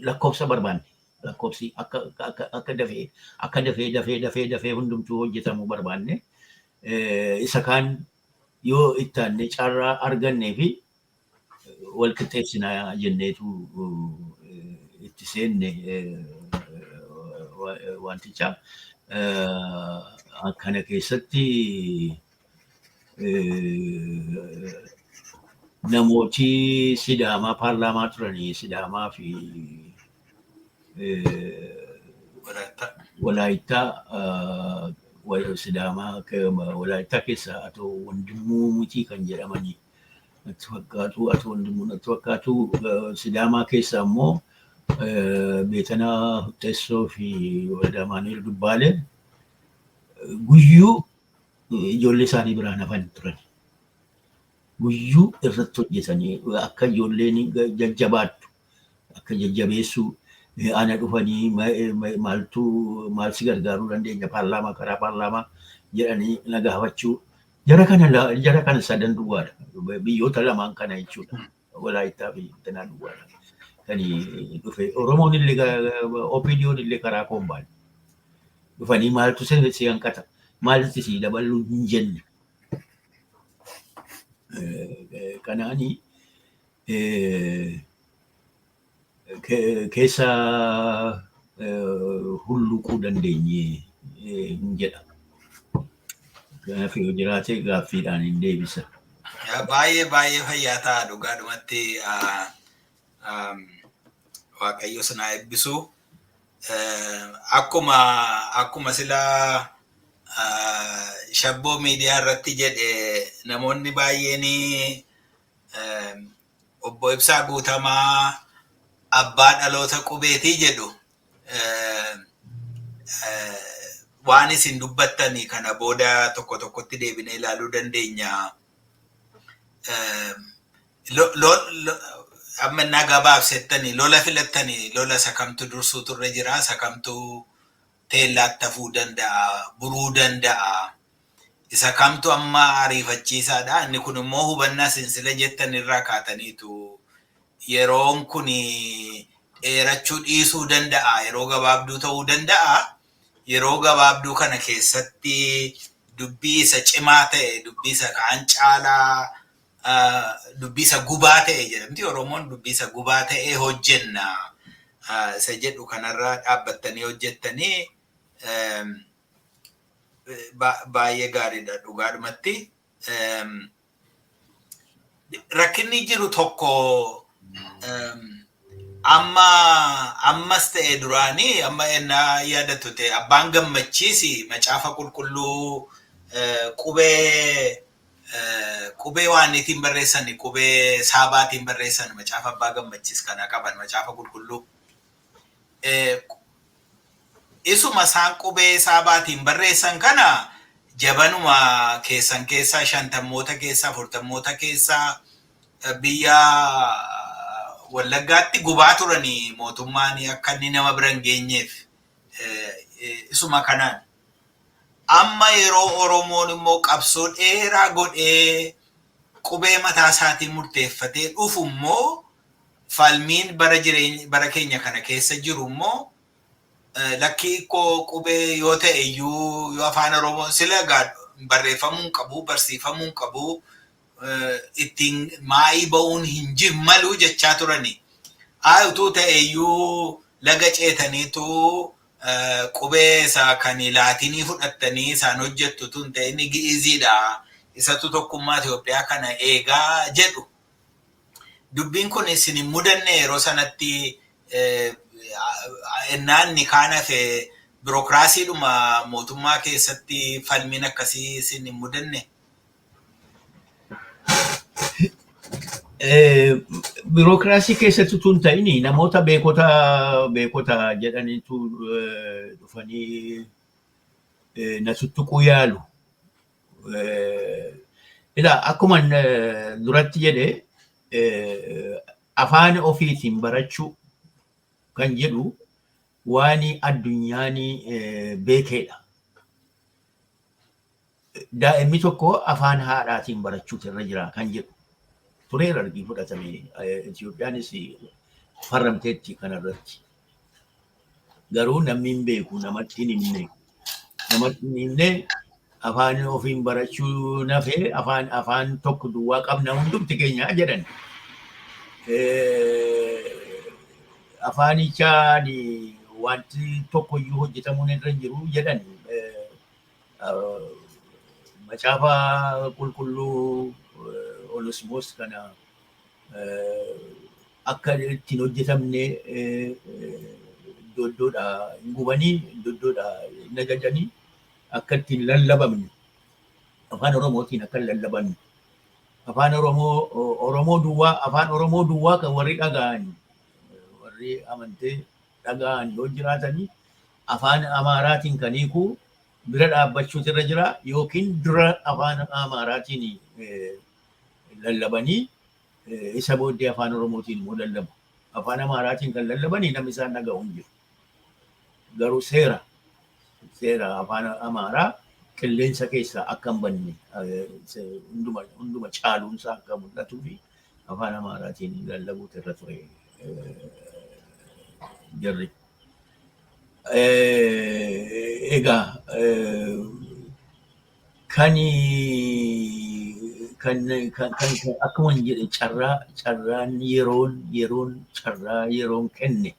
lakkoofsa barbaanne. Lakkoofsi akka dafee akka dafee dafee dafee dafee hundumtuu hojjetamuu barbaanne. Isa kaan yoo ittaanne carraa argannee fi wal qixxeessinaa jenneetu itti seenne wanticha. Kana keessatti namooti Sidaamaa paarlaamaa turanii, Sidaamaa fi Walaayittaa, Sidaamaa Walaayittaa keessaa Atoo Wandimuu Mitii kan jedhamanii natti fakkaatu, Atoo Wandimuu natti fakkaatu, Sidaamaa keessaa immoo Beetanaa Huxxeessoo fi Waldamaanuel Dubbaalee guyyuu ijoollee isaanii biraan hafan turan. Guyyuu irratti hojjetanii akka ijoolleen jajjabaattu, akka jajjabeessuu, ana dhufanii maaltu maal si gargaaruu dandeenya paarlaamaa, karaa paarlaamaa jedhanii na gaafachuu. Jara kana sadan duwwaadha. Biyyoota lamaan kana jechuudha. Walaayittaa fi Tanaa duwwaadha kan dhufe. Oromoon illee, OPDO'n illee karaa koon baane. Dhufanii maaltu si hanqata, maalitti si dabaluu hin jenne. Kanaani keessa hulluuquu dandeenye hin jedha. Kanaaf yoo jiraate gaaffiidhaan hin deebisa. Baay'ee baay'ee fayyaa ta'a dhugaadhumatti, Waaqayyo sinaa eebbisu. Akkuma silaa Shabboo miidiyaa irratti jedhe, namoonni baay'een Obbo Ibsaa Guutamaa abbaa dhaloota qubeetii jedhu. Waan isin dubbattanii kana booda tokko tokkotti deebinee ilaaluu dandeenya. Amma innaa gabaabsettanii lola filattanii, lola isa kamtu dursuutu irra jira, isa kamtu teellaatti hafuu danda'a, buruu danda'a. Isa kamtu amma ariifachiisaadha. Inni kun immoo hubannaa sinsila jettan irraa kaataniitu yeroon kun dheerachuu dhiisuu danda'a, yeroo gabaabduu ta'uu danda'a. Yeroo gabaabduu kana keessatti dubbii isa cimaa ta'e, dubbii isa kaan caalaa, dubbii isa gubaa ta'e jedhamti Oromoon, dubbii isa gubaa ta'e hojjenna. Isa jedhu kanarra dhaabbattanii hojjettanii baay'ee gaariidha dhugaadhumatti. Rakkinni jiru tokko amma ammas ta'e duraanii, amma ennaa yaadattu ta'e, Abbaan Gammachiisi Macaafa Qulqulluu qubee waan ittiin barreessan, qubee Saabaatiin barreessan, Macaafa Abbaa Gammachiis kana qaban, Macaafa Qulqulluu. Isuma isaan qubee Saabaatiin barreessan kana jabanuma keessan keessaa, shantammoota keessaa, afurtammoota keessaa, biyya Wallaggaatti gubaa turanii mootummaan akka inni nama bira hin geenyeef isuma kanaan. Amma yeroo Oromoon immoo qabsoo dheeraa godhee qubee mataa isaatiin murteeffatee dhufu immoo, falmiin bara jireenya bara keenya kana keessa jiru immoo, lakkii koo qubee yoo ta'e iyyuu, yoo Afaan Oromoo sila barreeffamuu hin qabu, barsiifamuu hin qabu, ittiin maayii ba'uun hin jiru maluu jechaa turani. Haa utuu ta'e iyyuu laga ceetaniitu qubee isaa kan Laatinii fudhattanii isaan hojjettu tun ta'e inni Gi'iziidha. Isatu tokkummaa Itoophiyaa kana eegaa jedhu. Dubbiin kun isin hin mudanne yeroo sanatti, ennaan kaan hafe birookiraasiidhuma mootummaa keessatti falmiin akkasii isin hin mudanne? Birookiraasii keessatti utuu hin ta'in namoota beekota beekota jedhaniitu dhufanii Na tuttuquu yaalu. Ilaa, akkuma duratti jedhe, afaan ofiitiin barachuu kan jedhu waan addunyaan beekeedha. Daa'imni tokko afaan haadhaatiin barachuutu irra jira kan jedhu tureera, argii fudhatame. Itoophiyaanis farramteetti kanarratti. Garuu namni hin beeku, namatti hin himne. Namatti hin himne. Afaan ofiin barachuu nafee afaan tokko duwwaa qabna hundumti keenya jedhan. Afaanichaan wanti tokkoyyuu hojjetamuun irra hin jiru jedhan. Macaafa qulqulluu Onosmoos kana akka ittiin hojjetamne iddoo iddoodhaa hin gubanii, iddoo iddoodhaa hin ajajanii, akka ittiin lallabamne, afaan Oromootiin akka hin lallabamne, afaan Oromoo Oromoo duwwaa, afaan Oromoo duwwaa kan warri dhaga'an, warri amantee dhaga'an yoo jiraatanii, afaan Amaaraatiin kan hiikuu bira dhaabbachuutu irra jira, yookiin dura afaan Amaaraatiin lallabanii isa booddee afaan Oromootiin immoo lallabu. Afaan Amaaraatiin kan lallabanii namni isaan dhaga'u hin jiru. Garuu seera afaan Amaaraa qilleensa keessaa akka hin banne, hunduma caaluunsaa akka mul'atuu fi afaan Amaaraatiin lallabuutu irra ture jarri. Egaa kan kan kan kan akkuma hin jedhe, carraan yeroon carraa yeroon kenne,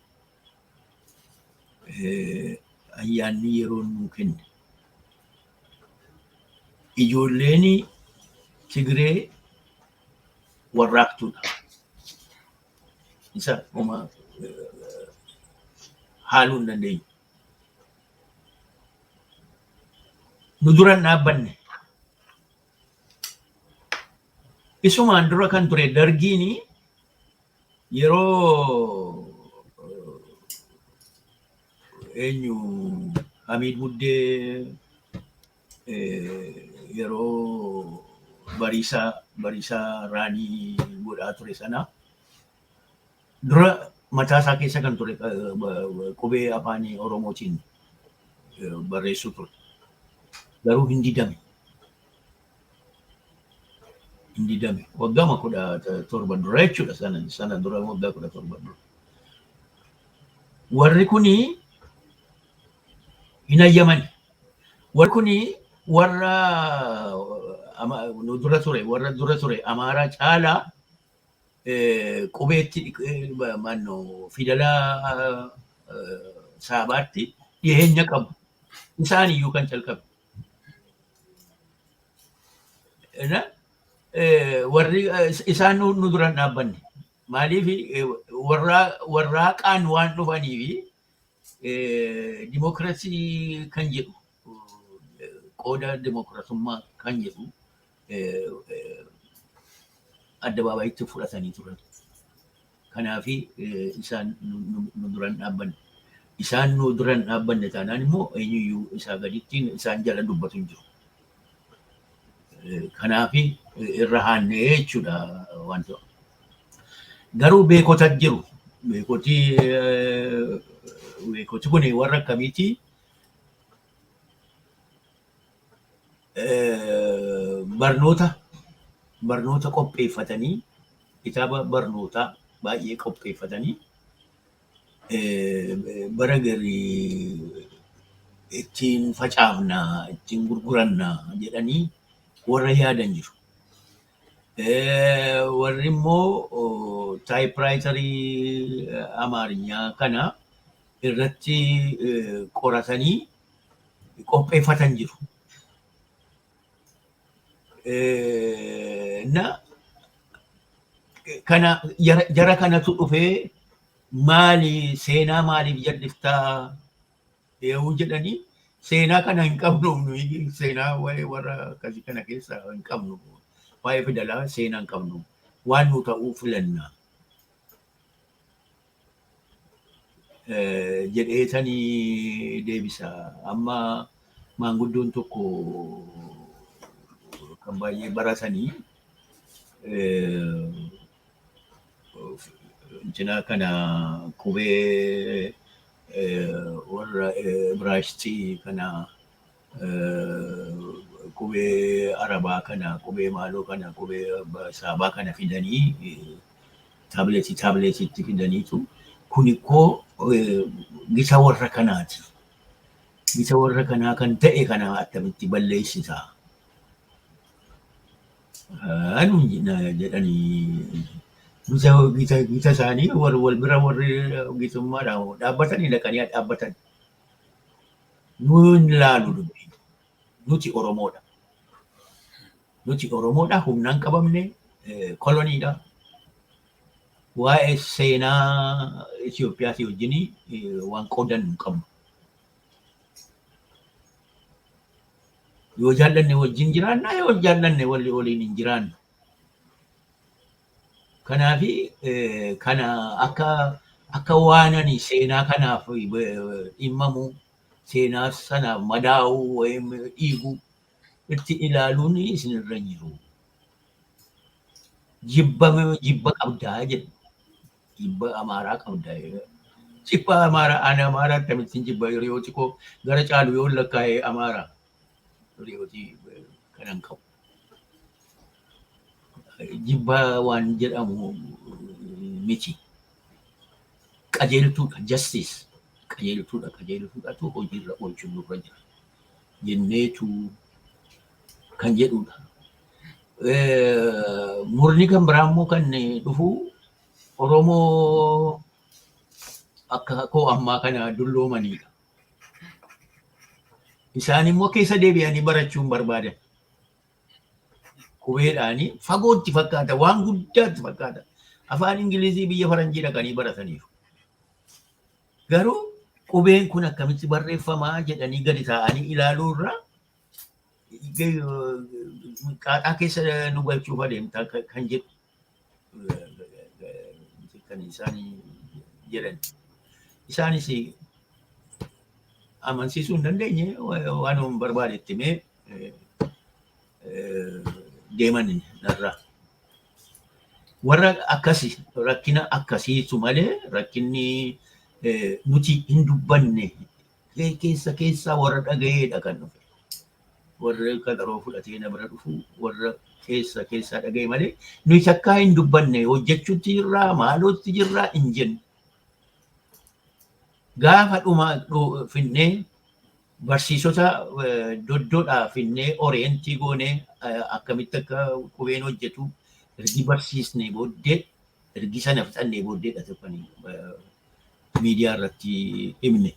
ayyaanni yeroon nuu kenne. Ijoolleen Tigree warraaqtuudha. Isa uma haaluu hin dandeenyu. Nu dura hin dhaabbanne. Isumaan dura kan ture dargiin yeroo eenyu, Hamiid Muddee, yeroo Bariisaa Raanii godhaa ture sana dura mataa isaa keessa kan ture qubee afaan Oromootiin barreessuu ture. Garuu hin didame. Hin didame. Waggaama 17 dura jechuudha, sana dura, waggaa 17 dura. Warri kuni hin ayyaman. Warri kuni warra nu dura ture, warra dura ture Amaaraa caalaa qubeetti, manno fidala saabaatti dhiyeenya qabu. Isaan iyyuu kan calqabe. Warri isaan nu dura hin dhaabbanne. Maaliif? Warraaqaan waan dhufaniifi dimokiraasii kan jedhu, qooda dimokiraasummaa kan jedhu addabaabayitti fudhatanii turan. Kanaafi isaan nu dura hin dhaabbanne. Isaan nu dura hin dhaabbanne taanaan immoo eenyuyyuu isaa gaditti isaan jala dubbatu hin jiru. Kanaafi irra haannee jechuudha wanta. Garuu beekota jiru. Beekoti kun warra akkamiiti? Barnoota qopheeffatanii, kitaaba barnootaa baay'ee qopheeffatanii, bara garii ittiin facaafnaa, ittiin gurgurannaa jedhanii warra yaadan jiru. Warri immoo typewriterii Amaarinyaa kana irratti qoratanii qopheeffatan jiru. Na kana jara kanatu dhufee, maali, seenaa maaliif jal'iftaa yoo jedhanii, seenaa kana hin qabnu nuyi, seenaa waa'ee warra akkasii kana keessa hin qabnu, waa'ee fidalaa seenaa hin qabnu, waan nu ta'uu filanna jedheetanii deebisa. Amma Maanguddoon tokko kan baay'ee baratanii intina kana qubee warra Ibraayisxii kana, qubee Arabaa kana, qubee maaloo kana, qubee Saabaa kana fidanii taabileetiitti fidaniitu, kun ikkoo gita warra kanaati. Gita warra kanaa kan ta'e kana attamitti balleessita? Nuun jedhanii, gita isaanii wal bira warri gitummaadhaan dhaabbatanii dhaqanii dhaabbatan. Nuun laalu dubbii. Nuti Oromoodha. Nuti Oromoodha, humnaan qabamne, koloniidha. Waa'ee seenaa Itiyoophiyaatii wajjin waan qoodan hin qabnu. Yoo jaallanne wajjin jiraanna, yoo jaallanne waliin hin jiraannu. Kanaafi kana akka waan ani seenaa kanaaf dhimmamu, seenaa sanaaf madaa'uu wayim dhiigu itti ilaaluun isinirra hin jiru. Jibba qabdaa jedhu. Jibba Amaaraa qabdaa. Jibba Amaaraa, ani Amaaraa akkamittiin jibba? Hiriyooti koo gara caalu yoo lakkaa'e Amaaraa. Hiriyootii kanan qabu. Jibba waan jedhamu miti. Qajeeltuudha, justice. Qajeeltuudha, qajeeltuudhaatu hojiirra oolchuun nurra jira jenneetu kan jedhudha. Murni kan biraa immoo kan dhufu Oromoo akka koo ammaa kana dulloomanidha. Isaan immoo keessa deebi'anii barachuu hin barbaadan. Qubeedhaanii fagootti fakkaata, waan guddaatti fakkaata. Afaan Ingilizii biyya faranjii dhaqanii barataniiru. Garuu qubeen kun akkamitti barreeffamaa jedhanii gadi taa'anii ilaaluu irraa qaaxaa keessa nu galchuuf adeemta kan jedhu kan isaan jedhan. Isaanis amansiisuu hin dandeenye, waan barbaadetti himee deeman narraa. Warra akkasi rakkina akkasiitu malee rakkinni nuti hin dubbanne keessa keessaa warra dhaga'eedha kan dhufe. Warra qaxaroo fudhatee na bira dhufu warra keessa keessaa dhaga'e malee nuyi takkaa hin dubbanne, hojjechuutti jirraa, maalootti jirraa hin jennu. Gaafa dhuma finnee barsiisota doddoodhaa finnee orient goonee, akkamitti akka qubeen hojjetu ergi barsiisnee booddee, ergi sana fixannee booddeedha tokkanii miidiyaa irratti himne.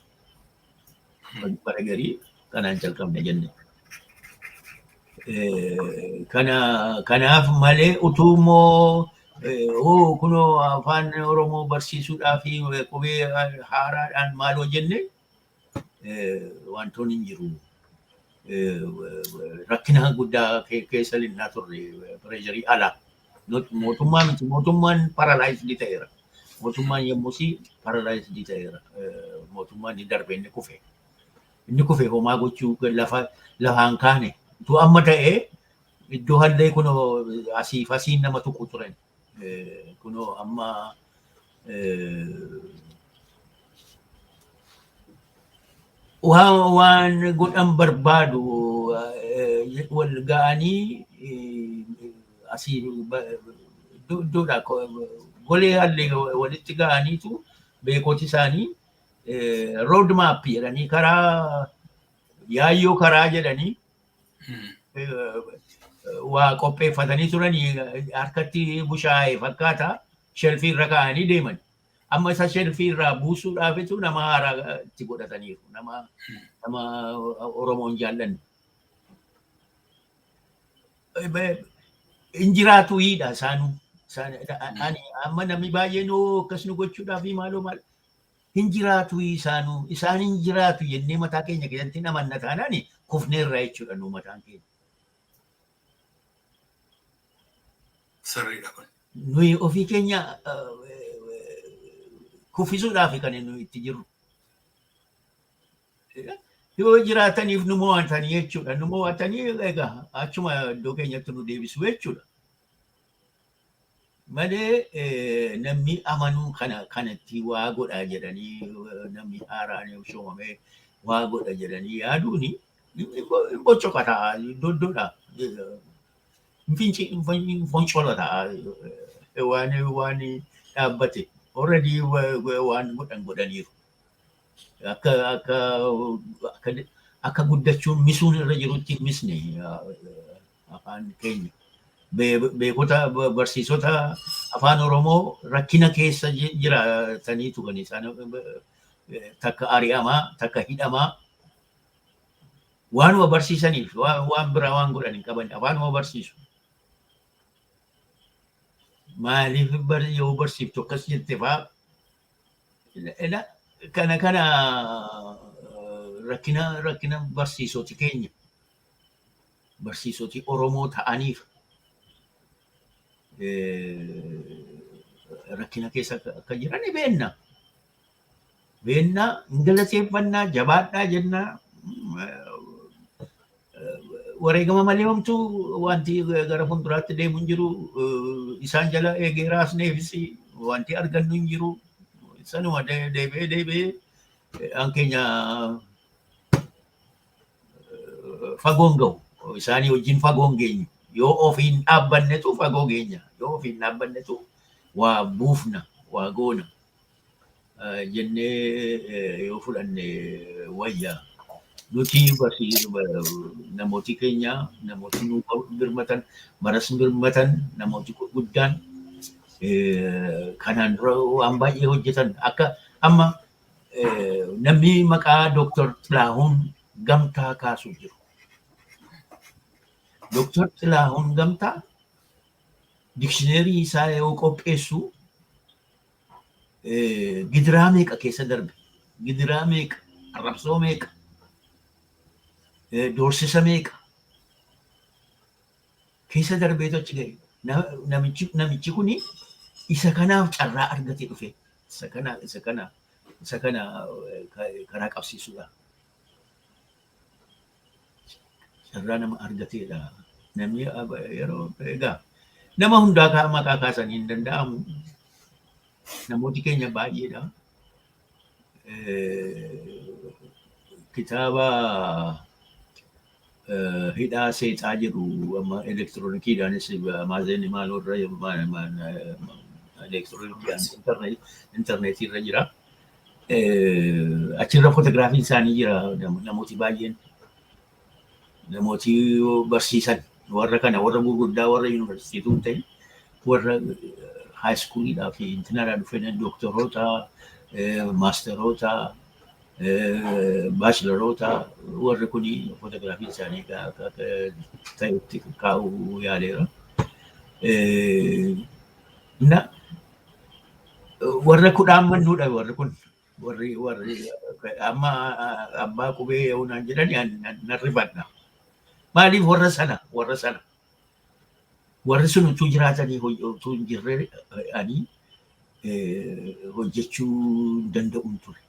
Bara garii kanaan jalqabne jenne. Kana kanaaf malee utuu immoo oo kunoo afaan Oromoo barsiisuudhaa fi qubee haaraadhaan maaloo jenne wantoonni hin jiru. Rakkina guddaa keessa linnaa turre, pressure alaa. Mootummaa miti, mootummaan paralyzed ta'eera. Mootummaan yommusii paralyzed ta'eera. Mootummaan ni darbe, inni kufe. Inni kufe, homaa gochuu lafa lafaan kaane. Utuu amma ta'ee iddoo hallee kunoo asiif asiin nama tuqu turan. Kunoo amma waan godhan barbaadu wal ga'anii asii iddoodha golee hallee walitti ga'aniitu beekoti isaanii road map jedhanii, karaa yaayyoo karaa jedhanii waa qopheeffatanii turanii harkatti bushaa'e fakkaata, shelf irra kaa'anii deeman. Amma isa shelf irraa buusuudhaafitu nama haaraa itti godhataniiru. Nama Oromoon jaallanne. Hin jiraatu hiidha isaanuu. Ani amma namni baay'een akkas nu gochuudhaaf maaloo maal hin jiraatu isaanuu, isaan hin jiraatu jennee mataa keenya keessatti namanna taanaan kufneerra jechuudha nu mataan keenya. Sirriidha kun. Nuyi ofii keenya kuffisuudhaaf kan nuyi itti jirru. Yoo jiraataniif nu mo'atanii jechuudha. Nu mo'atanii egaa achuma iddoo keenyatti nu deebisu jechuudha. Malee namni amanuu kana kanatti waa godha jedhanii, namni haaraan shoomamee waa godha jedhanii yaaduuni hin boccoqa ta'a, doddoodha. Hin foncola ta'a waan dhaabbate. Already waan godhan godhaniiru. Akka guddachuun misuun irra jirutti hin misne afaan keenya. Beekota, barsiisota afaan Oromoo rakkina keessa jiraataniitu kan isaan takka ari'amaa, takka hidhamaa, waanuma barsiisaniif, waan biraa waan godhan hin qaban, afaanuma barsiisu. Maaliif yoo barsiiftu akkas jette fa'aa kana rakkina barsiisoti keenya, barsiisoti Oromoo ta'aniif rakkina keessa akka jiran ni beenna. Beenna, hin galateeffannaa, jabaadhaa jennaa. Wareegama malee homtuu wanti gara fuulduraatti deemu hin jiru. Isaan jala eegee raasneefis wanti argannu hin jiru. Sanuma deebi'ee deebi'ee an keenya fagoon gahu. Isaanii wajjin fagoon geenyu. Yoo ofiin dhaabbannetu fagoo geenya. Yoo ofiin dhaabbannetu waa buufna, waa goona jennee yoo fudhanne wayya. Nuti namooti keenya, namooti nu birmatan, baras birmatan, namooti guddaan kanaan dura waan baay'ee hojjetan, akka amma namni maqaa Dooktar Xilaahuun Gamtaa kaasu jiru. Dooktar Xilaahuun Gamtaa dikshineerii isaa yoo qopheessu gidiraa meeqa keessa darbe, gidiraa meeqa, arrabsoo meeqa, doorsisa meeqa keessa darbeetu achi gahe. Namichi kuni isa kanaaf carraa argate dhufe. Isa kana karaa qabsiisuudha. Carraa nama argateedha. Namni yeroo egaa nama hundaa maqaa kaasanii hin danda'amu. Namooti keenya baay'eedha. Kitaaba Hidhaa Seexaa jedhu amma elektiroonikiidhaanis Amazon maaloo irra, elektiroonikiidhaan intarneetii irra jira. Achirra footograafiin isaanii jira, namooti baay'een. Namooti barsiisan warra kana, warra gurguddaa, warra yuunivarsiitii hin ta'in, warra high schooliidhaa fi intinaadhaa dhufan, doktoroota, maasteroota, baachilaroota, warri kun footograafiin isaanii ta'etti kaa'uu yaaleera. Na warra kudhaan mannuudha warri kun, warri amma abbaa qubee yoo naan jedhani nan rifadha. Maaliif warra sana warri sun utuu jiraatanii utuu hin jirre ani hojjechuu hin danda'uun ture.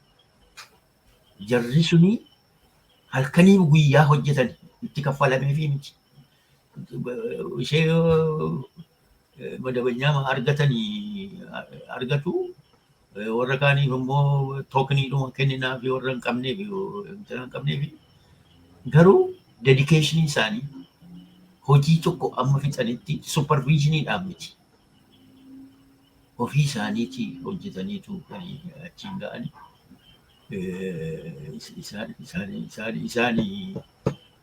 Jarri suni halkanii guyyaa hojjetan, itti kaffalameefii miti. Ishee madabanyaa argatanii argatu, warra kaaniif immoo tookiniidhuma kenninaa fi warra hin qabneef, hin qabneef garuu dedicationii isaanii hojii tokko amma fixanitti supervisioniidhaan miti. Ofii isaaniitii hojjetaniitu kan achiin ga'ani.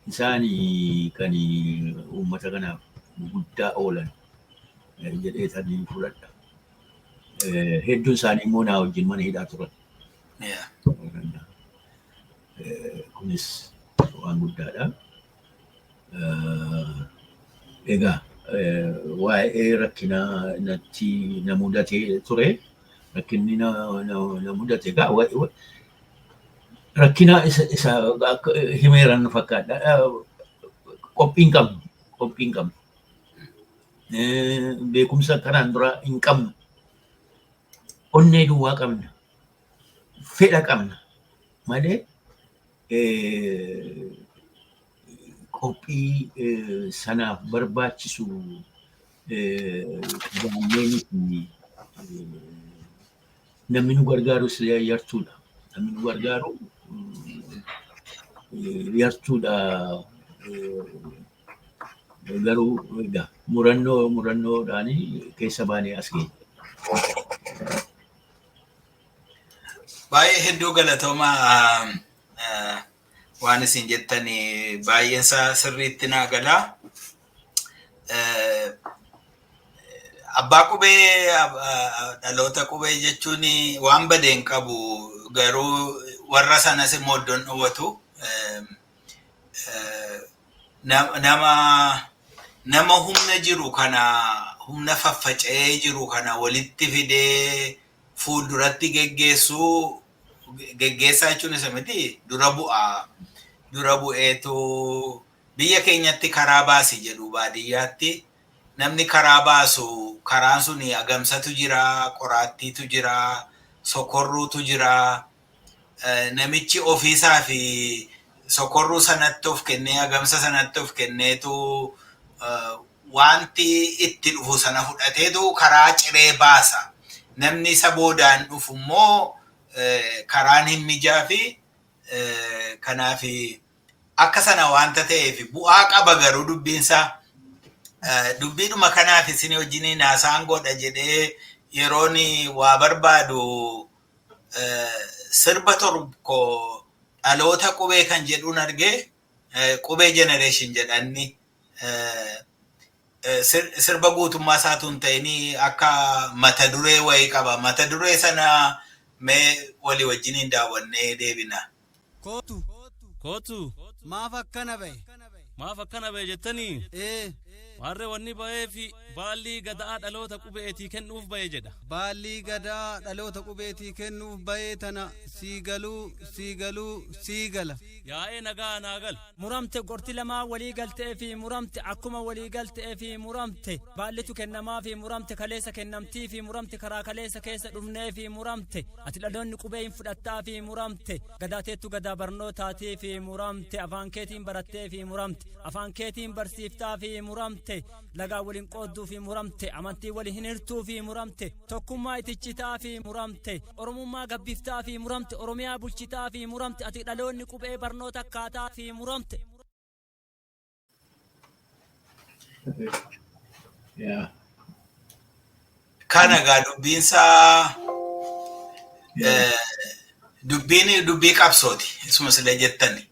Isaanii kan uummata kanaaf guddaa oolan jedhee tanii fudhadha. Hedduun isaanii immoo naa wajjin mana hidhaa turan. Kunis waan guddaadha. Egaa waa'ee rakkinaa natti na mudatee ture. Rakkinni na mudate egaa rakkina isa akka himeeran fakkaadha. Qophii hin qabnu. Qophii hin qabnu. Beekumsa kanaan dura hin qabnu. Onnee duwwaa qabna. Fedha qabna. Malee Qophii sanaaf barbaachisu qabaannee miti. Namni nu gargaarus yartuudha. Namni nu gargaaru yartuudha. Garuu egaa murannoo murannoodhaan keessa baanee as geenye. Baay'ee hedduu galatoomaa, waan isin jettan baay'een isaa sirriitti naa galaa. Abbaa qubee, dhaloota qubee jechuun waan badee hin qabu, garuu warra sanas immoo iddoon dhowwatu. Nama humna jiru kana, humna faffaca'ee jiru kana walitti fidee fuulduratti geggeessuu, geggeessaa jechuun isa miti, dura bu'aa. Dura bu'eetu biyya keenyatti karaa baasi jedhu. Baadiyyaatti namni karaa baasu, karaan sun agamsatu jira, qoraattiitu jira, sokorruutu jira. Namichi ofiisaa fi sokorruu sanatti of kennee, agamsa sanatti of kenneetu, wanti itti dhufu sana fudhateetu karaa ciree baasa. Namni isa boodaan dhufu immoo karaan hin mijaa fi kanaaf akka sana wanta ta'eef bu'aa qaba. Garuu dubbiinsaa, dubbiidhuma kanaaf isin wajjiniin haasaan godha jedhee yeroon waa barbaadu, sirba tokko dhaloota qubee kan jedhuun argee, qubee generation jedhanni, sirba guutummaa isaatu hin ta'in, akka mata duree wayii qaba. Mata duree sana mee walii wajjiniin daawwannee deebina. Kootu. Kootu. Maaf akkana ba'e? Maaf akkana ba'e jettanii? Ee. Warre wanni ba'ee fi baallii gadaa dhaloota qubeetii kennuuf ba'e jedha. Baallii gadaa dhaloota qubeetii kennuuf ba'ee tana sii galuu, sii galuu, sii gala. Yaa'ee nagaa naa gal. Muramte gorti lamaa walii galtee fi muramte, akkuma walii galtee fi muramte, baallitu kennamaa fi muramte, kaleessa kennamtii fi muramte, karaa kaleessa keessa dhufnee fi muramte, ati dhaloonni qubee hin fudhattaa fi muramte, gadaa teettu gadaa barnootaatii fi muramte, afaan keetiin barattee fi muramte, afaan keetiin barsiiftaa fi muramte, lagaa waliin qoodduu fi muramte, amantii waliin hin hirtuu fi muramte, tokkummaa itichitaa fi muramte, oromummaa gabbiftaa fi muramte, oromiyaa bulchitaa fi muramte, ati dhaloonni qubee barnoota akkaataa fi muramte. Kana egaa dubbiinsaa dubbiin dubbii qabsooti. Isuma sila jettani.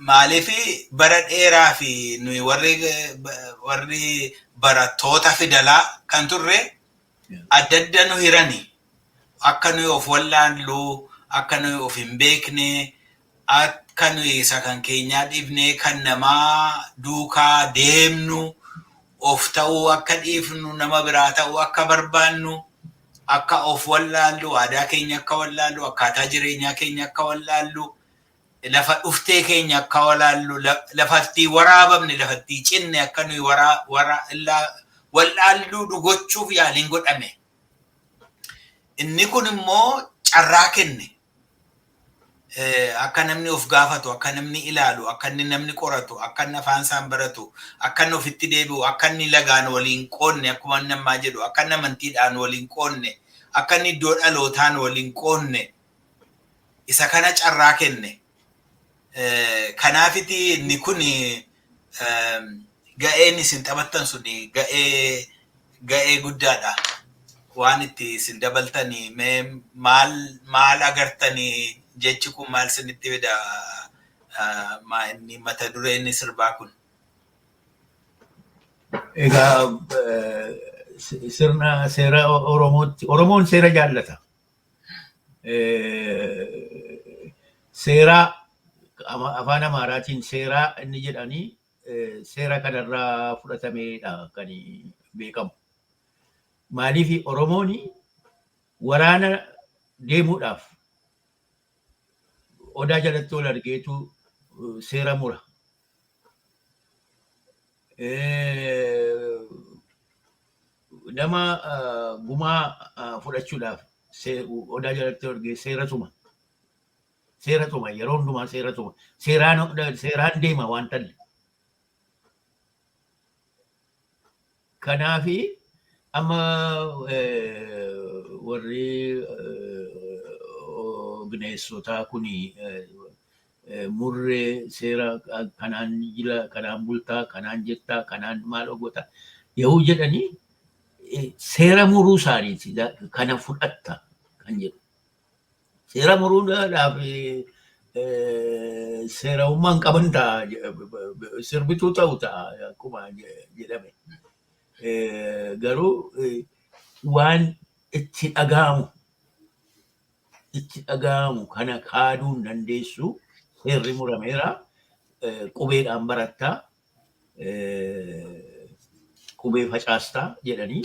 Maaliif bara dheeraa fi nuyi warri barattoota fidalaa kan turre adda adda nu hirani, akka nuyi of wallaallu, akka nuyi of hin beekne, akka nuyi isa kan keenyaa dhiifnee kan namaa duukaa deemnu, of ta'uu akka dhiifnu, nama biraa ta'uu akka barbaannu, akka of wallaallu, aadaa keenya akka wallaallu, akkaataa jireenyaa keenya akka wallaallu, lafa dhuftee keenya akka wallaallu, lafatti waraabamne, lafatti cinne akka nuyi wallaallu gochuuf yaaliin godhame. Inni kun immoo carraa kenne. Akka namni of gaafatu, akka namni ilaalu, akka inni namni qoratu, akka inni afaan isaan baratu, akka inni ofitti deebi'u, akka inni lagaan waliin qoonne, akkuma inni ammaa jedhu, akka inni amantiidhaan waliin qoonne, akka inni iddoo dhalootaan waliin qoonne, isa kana carraa kenne. Kanaafiti inni kun ga'een isin taphattan sun ga'ee guddaadha. Waan itti isin dabaltanii mee maal maal agartanii? Jechi kun maal isinitti fida, inni mata dureen sirbaa kun? Egaa sirna seera Oromootti, Oromoon seera jaallata. Seeraa afaan Amaaraatiin seeraa inni jedhanii seera kanarraa fudhatameedha kan beekamu. Maaliif Oromoon waraana deemuudhaaf odaa jalatti ol argeetu seera mura. Nama gumaa fudhachuudhaaf odaa jalatti ol argee seera tuma. Seera tuma, yeroo hundumaa seera tuma. Seeraan deema waan talle. Kanaafi amma warri bineessotaa kuni murree seera kanaan jila, kanaan bultaa, kanaan jettaa, kanaan maal goota yoo jedhanii seera muruu isaaniiti kana fudhatta kan jedhu. Seera muruudhaaf seera ummaan qaban ta'a, sirbituu ta'u ta'a akkuma jedhame. Garuu waan itti dhaga'amu kana kaaduu hin dandeessu. Seerri murameera, qubeedhaan barattaa, qubee facaastaa jedhanii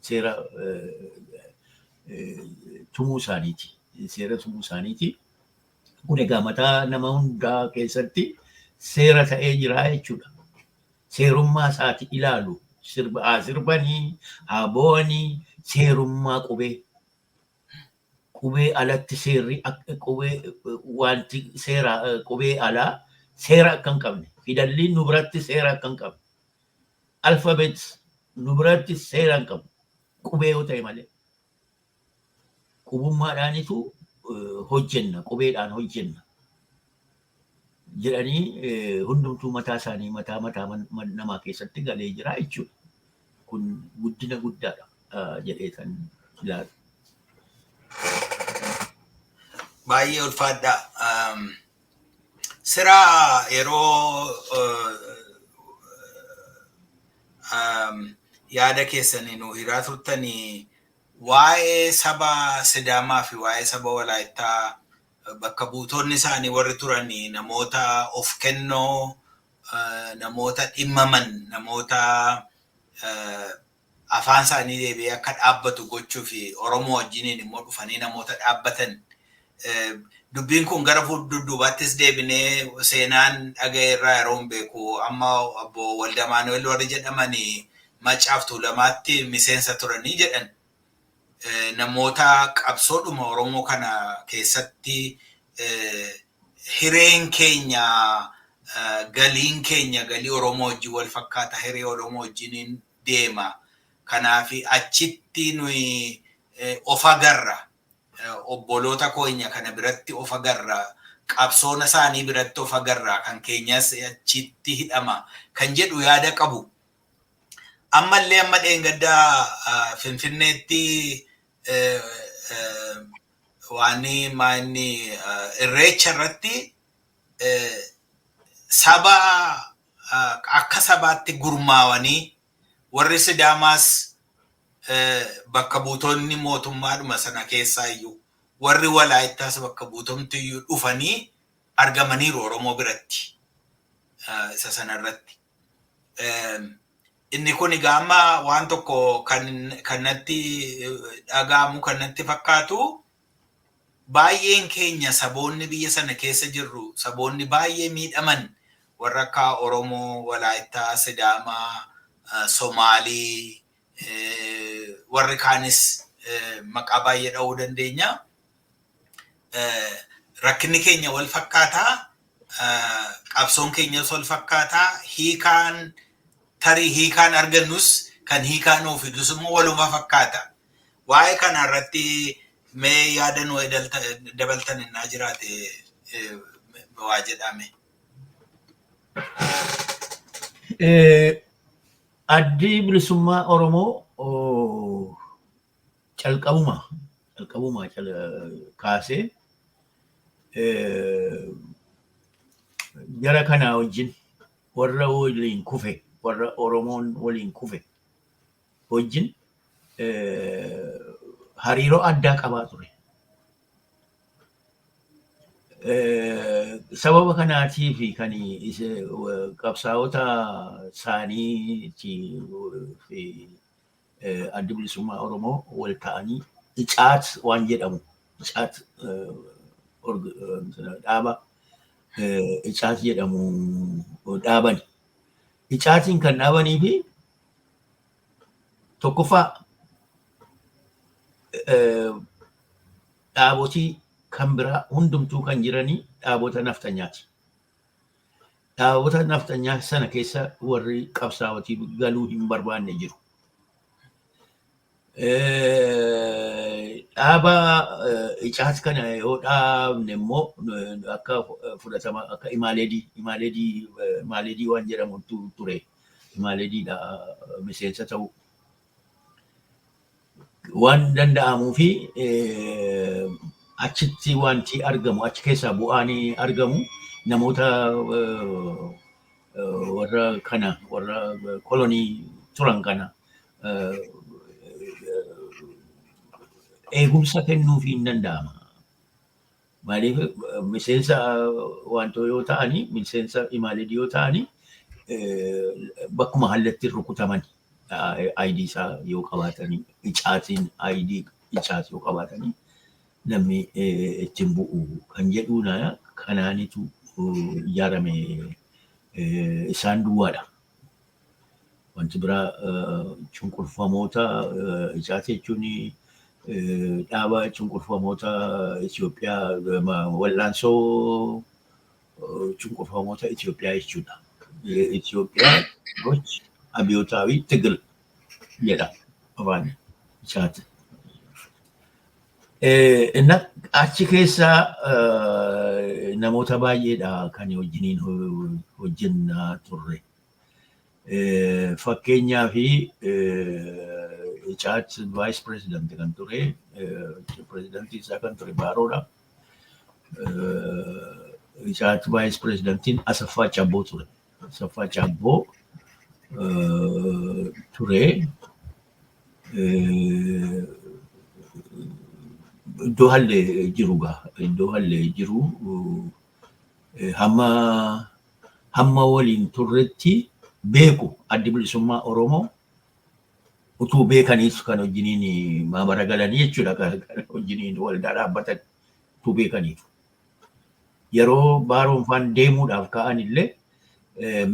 seera tumuu isaaniiti. Seera tumuu isaaniiti. Kun egaa mataa nama hundaa keessatti seera ta'ee jira jechuudha. Seerummaa isaati ilaalu. Sirba haa sirbanii, haa bo'anii, seerummaa qubee. Qubee alatti seerri akka qubee wanti seera qubee alaa seera akka hin qabne. Fidalli nu biratti seera akka hin qabne. Alphabet nu biratti seera hin qabu. Qubee yoo ta'e malee. Qubummaadhaanitu hojjenna, qubeedhaan hojjenna jedhanii hundumtuu mataa isaanii mataa mataa namaa keessatti galee jira jechuudha. Kun guddina guddaadha jedhee kan ilaalu. Baay'ee ulfaadha. Siraa yeroo yaada keessanii nu hiraa turtanii waa'ee saba Sidaamaa fi waa'ee saba Walaayittaa bakka buutonni isaanii warri turanii namoota of kennoo, namoota dhimmaman, namoota afaan isaanii deebi'ee akka dhaabbatu gochuu fi Oromoo wajjiniin immoo dhufanii namoota dhaabbatan. Dubbiin kun gara dudduubaattis deebinee seenaan dhaga'e irraa yeroo hin beeku, amma obbo Waldamaanu'el warri jedhamanii Macaaf Tuulamaatti miseensa turanii jedhan. Namoota qabsoodhuma Oromoo kana keessatti hireen keenya, galiin keenya galii Oromoo wajjin wal fakkaata, hiree Oromoo wajjiniin deema. Kanaaf achitti nuyi of agarra. Obboloota keenya kana biratti of agarra. Qabsoona isaanii biratti of agarra. Kan keenyas achitti hidhama. Kan jedhu yaada qabu. Ammallee amma dheengaddaa Finfinneetti waan maanni irreecha irratti saba akka sabaatti gurmaawanii warri Sidaamaas bakka buutonni mootummaadhuma sana keessaa iyyuu, warri Walaayittaas bakka buutomti iyyuu dhufanii argamaniiru Oromoo biratti isa sana irratti. Inni kun egaa amma waan tokko kan natti dhaga'amu, kan natti fakkaatu, baay'een keenya saboonni biyya sana keessa jirru, saboonni baay'ee miidhaman warra akka Oromoo, Walaayittaa, Sidaamaa, Somaalii, warri kaanis maqaa baay'ee dha'uu dandeenya. Rakkinni keenya wal fakkaataa, qabsoon keenyas wal fakkaataa, hiikaan tarii hiikaan argannus kan hiikaa nuu fidus immoo waluma fakkaata. Waa'ee kana irratti mee yaada nu dabaltan innaa jiraate waa jedhame. Addi Bilisummaa Oromoo calqabuma kaasee jara kanaa wajjin, warra waliin kufe, warra Oromoon waliin kufe wajjin hariiroo addaa qabaa ture. Sababa kanaatiif kan qabsaa'ota isaanii fi Addi Bilisummaa Oromoo wal ta'anii Icaat waan jedhamu, Icaat dhaaba Icaat jedhamu dhaaban. Icaatiin kan dhaabanii fi tokkoffaa dhaabotii kan biraa hundumtuu kan jiranii dhaabota naftanyaati. Dhaabota naftanyaa sana keessa warri qabsaa'otii galuu hin barbaanne jiru. Dhaaba icaat kana yoo dhaabne immoo akka fudhatama akka imaaleedii waan jedhamu ture, imaaleediidha miseensa ta'uu waan danda'amuu fi achitti wanti argamu, achi keessaa bu'aan argamu namoota warra kana, warra kolonii turan kana eegumsa kennuufii hin danda'ama. Maaliif, miseensa wantoo yoo ta'anii, miseensa imaaleedii yoo ta'anii, bakkuma hallatti rukutaman ID isaa yoo qabaatanii, icaatiin ID icaat yoo qabaatanii, namni ittiin bu'u kan jedhuun kanaanitu ijaarame, isaan duwwaadha. Wanti biraa cunqurfamoota icaat jechuun dhaaba cunqurfamoota Itoophiyaa, wallaansoo cunqurfamoota Itoophiyaa jechuudha. Itoophiyaa አብዮታዊ ትግል jedha afaan icaat. Achi keessaa namoota baay'eedha kan wajjiniin hojjennaa turre. Fakkeenyaaf, icaat vice president kan ture, presidentii isaa kan ture Baaroodha. Icaat vice presidentiin Asaffaa Cabboo ture. Asaffaa Cabboo ture. Iddoo hallee jiru gaa, iddoo hallee jiru hamma waliin turretti beeku. Addi Bilisummaa Oromoo utuu beekaniis kan wajjiniin maabara galanii jechuudha, kan wajjiniin waldaa dhaabbatan utuu beekaniif. Yeroo Baaroon faan deemuudhaaf ka'an illee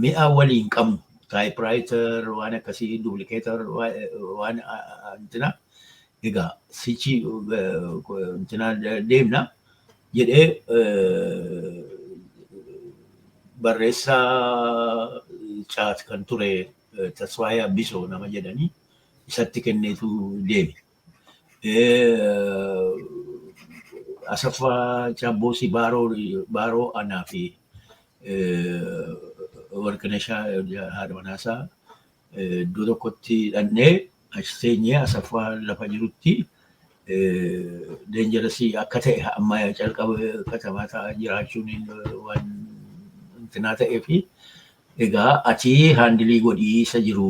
mi'a waliin qabnu, typewriter waan akkasii, duplicator waan intina, egaa sichi intina deemna jedhee barreessaa caat kan ture Tasfaayee Abbisoo nama jedhanii isatti kenneetu deeme. Asaffaa Cabboosii, Baaroo, anaa fi Warqinashaa haadha manaasaa iddoo tokkotti dhannee achi teenyee, Asaffaa lafa jirutti dangerous akka ta'e, amma calqaba katamaa ta'aa jiraachuun waan intinaa ta'ee fi egaa ati handle godhii isa jiru,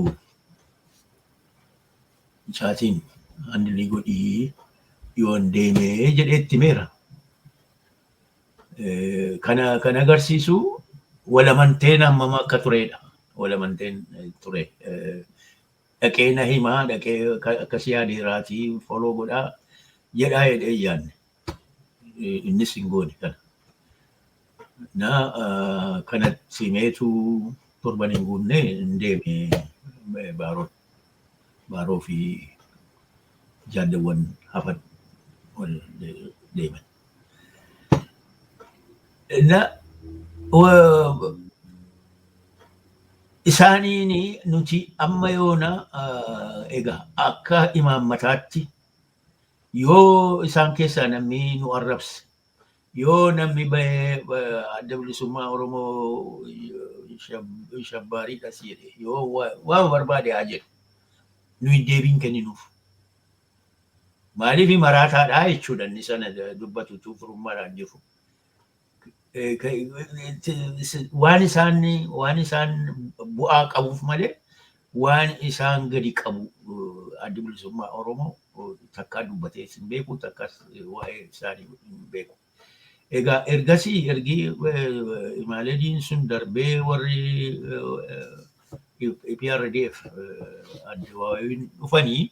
isaatiin handle godhii yoon deemee jedhee itti himeera. Kana kan agarsiisu walamanteen hammam akka turedha. Walamanteen ture. Dhaqee na himaa, dhaqee akkasii yaadeeraatii follow godhaa jedhaa jedhee yaadne. Innis hin goone kana. Na kanatti himeetu torban hin guunne hin deeme Baaroon. Baaroo fi jaalleewwan hafan wal deeman. Na isaaniin nuti amma yoona egaa akka imaammataatti yoo isaan keessaa namni nu arrabse, yoo namni bahee Adda Bilisummaa Oromoo shabbaariidhas jedhe, yoo waan barbaade haa jedhu, nu hin deebiin kenninuuf. Maaliif, maraataadhaa jechuudha inni sana dubbatu firummaadhaan jiru. Waan isaan bu'aa qabuuf malee waan isaan gadi qabu Addi Bilisummaa Oromoo takkaa dubbatee hin beeku, takkaas waa'ee isaanii hin beeku. Egaa ergasii ergi imaaleediin sun darbee warri EPRDF addawaawiin dhufanii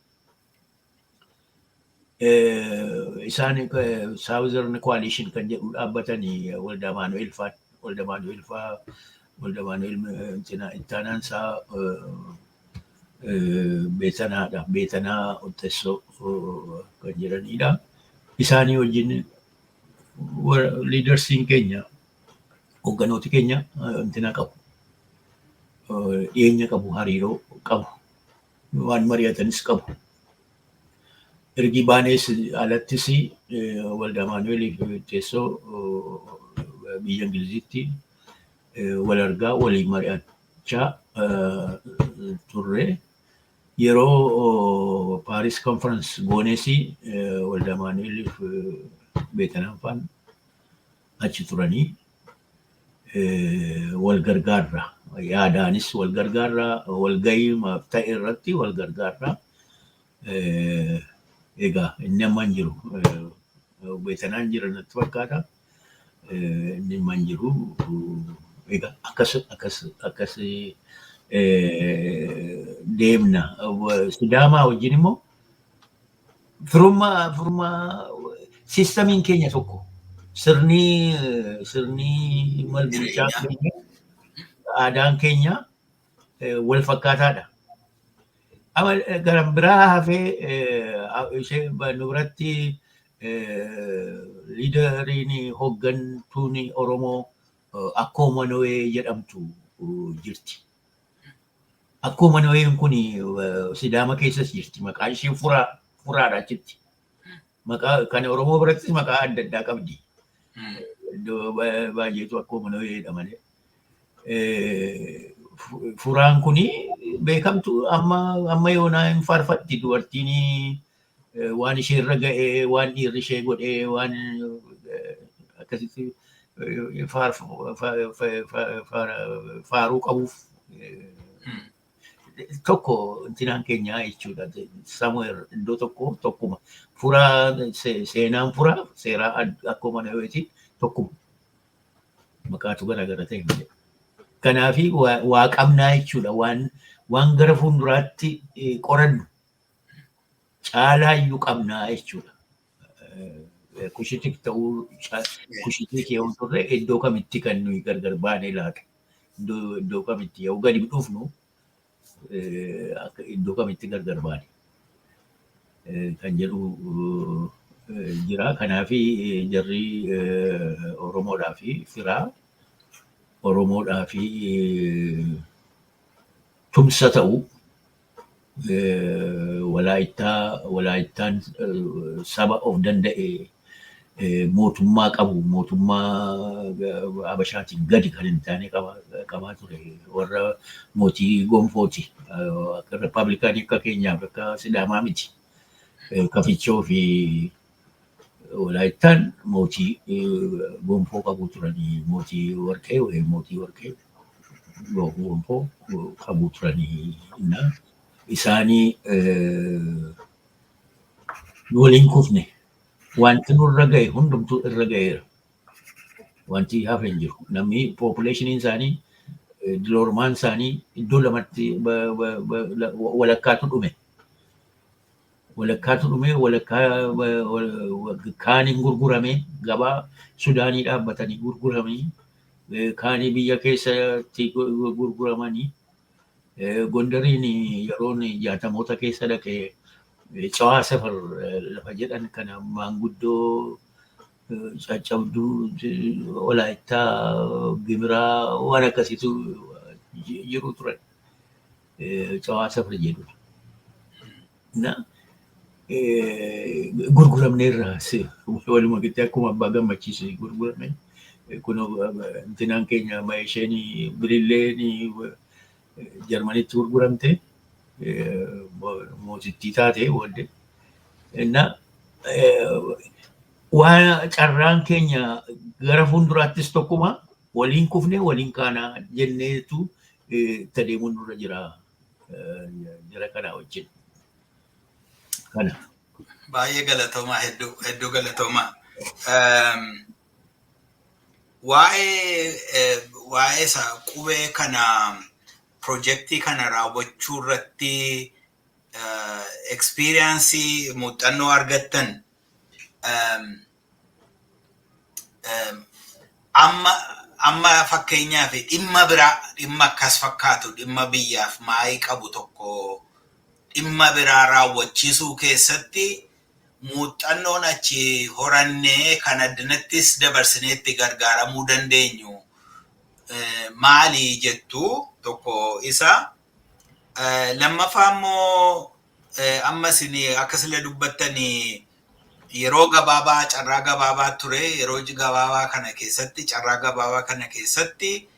isaan Southern Coalition kan jedhu dhaabbatanii, Walda Maanu'el faan, Walda Maanu'el faa, Walda Maanu'el ittaanaan isaa Beetanaadha. Beetanaa Ottessoo kan jedhanidha. Isaanii wajjin Leadersiin keenya, hoogganooti keenya intina qabu. Dhiyeenya qabu, hariiroo qabu. Waan mari'atanis qabu. Ergi baanees alattis Walda Maanu'eelii fi teessoo biyya Ingiliziitti wal argaa, waliin mari'achaa turre. Yeroo Paaris Conference goonees Walda Maanu'eelii fi Beetanaan faan achi turanii wal gargaarra. Yaadaanis wal gargaarra, walgahii ta'e irratti wal gargaarra. Egaa inni amma hin jiru. Beetanaan jira natti fakkaata. Inni amma hin jiru. Egaa akkas akkas akkas deemna. Sidaamaa wajjin immoo firummaa systemiin keenya tokko. Sirni malbulchaa keenya, aadaan keenya wal fakkaataadha. Amma gara biraa hafee ishee nu biratti leaderiin, hooggantuun Oromoo Akkoo Mano'ee jedhamtu jirti. Akkoo Mano'een kun Sidaama keessas jirti. Maqaan ishee Furaadha achitti. Maqaa kan Oromoo birattis maqaa adda addaa qabdi. Iddoo baay'eetu Akkoo Mano'eedha malee. Furaan kuni beekamtu, amma yoonaa hin faarfatti dubartiin, waan ishee irra ga'ee, waan dhiirri ishee godhee, waan akkasitti faaruu qabuuf tokko intinaan keenya jechuudha. Somewhere iddoo tokko tokkuma. Furaa, seenaan furaa seeraa akkuma Mano'eeti tokkuma. Maqaatu garaagara ta'e malee. Kanaafi waa qabnaa jechuudha. Waan gara fuulduraatti qorannu caalaayyuu qabnaa jechuudha. Cushitic ta'uu, Cushitic yoo turre iddoo kamitti kan nuyi gargar baanee laata? Iddoo kamitti yoo gadi dhufnu iddoo kamitti gargar baane kan jedhu jira. Kanaafi jarri Oromoodhaa fi firaa, Oromoodhaa fi tumsa ta'u. Walaayittaan saba of danda'e, mootummaa qabu, mootummaa Habashaatiin gadi kan hin taane qabaa ture. Warra mootii gonfooti. Akka rippaabilikaanii akka keenyaaf akka Sidaamaa miti. Kafichoo fi Walaayittaan mootii gonfoo qabu turanii, mootii warqee, mootii warqee gonfoo qabu turanii. Isaanii waliin kufne. Wanti nurra ga'e hundumtuu irra ga'eera. Wanti hafe hin jiru. Namni populationiin isaanii, diloormaan isaanii iddoo lamatti walakkaatu dhume. Walakkaatu dhume, walakkaa kaaniin gurgurame, gabaa Sudaanii dhaabbatanii gurguramanii, kaanii biyya keessatti gurguramanii. Gondariin yeroon 60moota keessa dhaqee Cawaa Safar lafa jedhan kana maanguddoo caccabduu Walaayittaa gimiraa waan akkasiitu jiru turan. Cawaa Safar jedhu. Na gurguramneerra waluma gitti, akkuma abbaa gammachiise gurgurame. Kun intinaan keenya isheen Bililleen Jarmanitti gurguramte, mootittii taate booddee. Na waan carraan keenya gara fuulduraattis tokkuma, waliin kufne waliin kaanaa jenneetu itti adeemuun nurra jira jara kanaa wajjin. Kana. Baay'ee galatoomaa, hedduu hedduu galatoomaa. Waa'ee isa qubee kana, pirojektii kana raawwachuu irratti experience, muuxannoo argattan, amma fakkeenyaaf dhimma biraa, dhimma akkas fakkaatu, dhimma biyyaaf maayii qabu tokko, dhimma biraa raawwachiisuu keessatti Muuxannoon achi horannee kan addanattis dabarsinee itti gargaaramuu dandeenyu maali jettu tokko isa. Lammaffaa immoo amma isin akka sila dubbattanii yeroo gabaabaa carraa gabaabaa ture, yeroo gabaabaa kana keessatti, carraa gabaabaa kana keessatti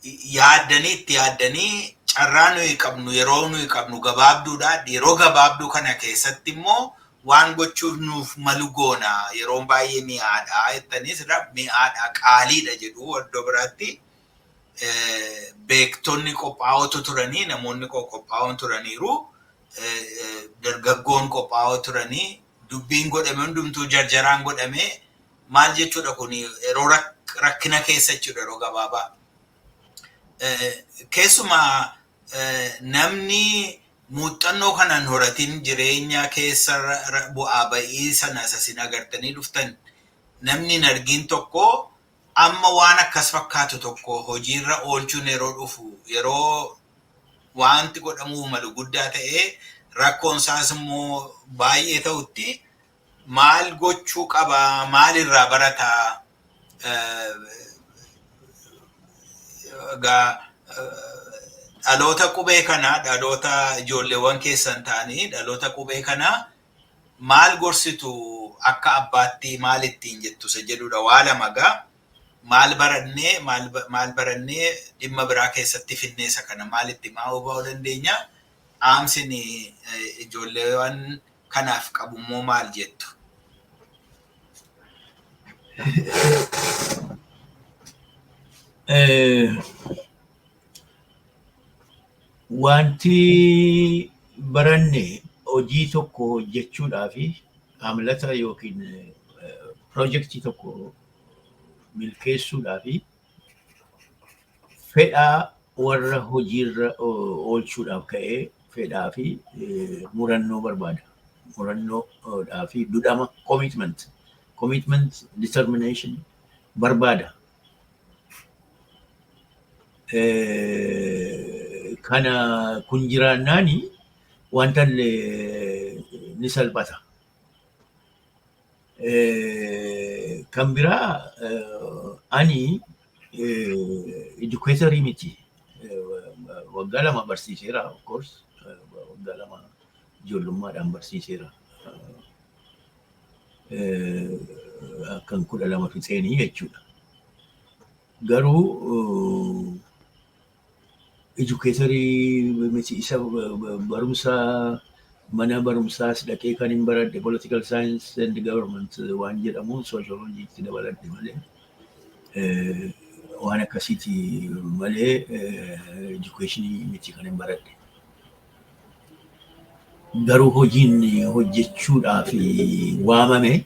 yaaddanii itti yaaddanii carraa nuyi qabnu, yeroo nuyi qabnu gabaabduudha. Yeroo gabaabduu kana keessatti immoo waan gochuuf nuuf malu goona. Yeroon baay'ee mi'aadha jettanii sirra mi'aadha, qaaliidha jedhu iddoo biraatti. Beektonni qophaa'ootu turanii, namoonni qophaa'oon turaniiru, dargaggoon qophaa'oo turanii, dubbiin godhame hundumtuu jarjaraan godhame maal jechuudha kun yeroo rakkina keessa jechuudha yeroo gabaabaa. Keessumaa namni muuxannoo kanaan horatin jireenya keessa bu'aa ba'ii sana isin agartanii dhuftan namni hin argin tokko amma waan akkas fakkaatu tokko hojiirra oolchuun yeroo dhufu, yeroo wanti godhamuu malu guddaa ta'ee rakkoon isaas immoo baay'ee ta'utti maal gochuu qabaa, maal irraa barataa? Egaa dhaloota qubee kana, dhaloota ijoolleewwan keessan ta'anii dhaloota qubee kana maal gorsitu, akka abbaatti maal ittiin jettu isa jedhudha. Waa lama egaa, maal barannee, maal barannee dhimma biraa keessatti finnee isa kana maal itti maa'uu ba'uu dandeenya? Dhaamsin ijoolleewwan kanaaf qabummoo maal jettu? Wanti baranne hojii tokko hojjechuudhaaf amlata yookiin piroojeektii tokko milkeessuudhaaf fedhaa warra hojiirra oolchuudhaaf ka'ee fedhaa fi murannoo barbaada. Murannoodhaa fi dudhama, commitment, determination barbaada. Kana kun jiraannaani wanta illee ni salphata. Kan biraa, ani educatorii miti. Waggaa 2 barsiiseera, of course. Waggaa 2 ijoollummaadhaan barsiiseera. Akkan 12 fixeenii jechuudha. Garuu educatorii miti. Isa barumsa mana barumsaas dhaqee kan hin baradhe political science and government waan jedhamu sociologytti dabaladhe malee, waan akkasiiti malee educationii miti kan hin baradhe. Garuu hojiin hojjechuudhaaf waamame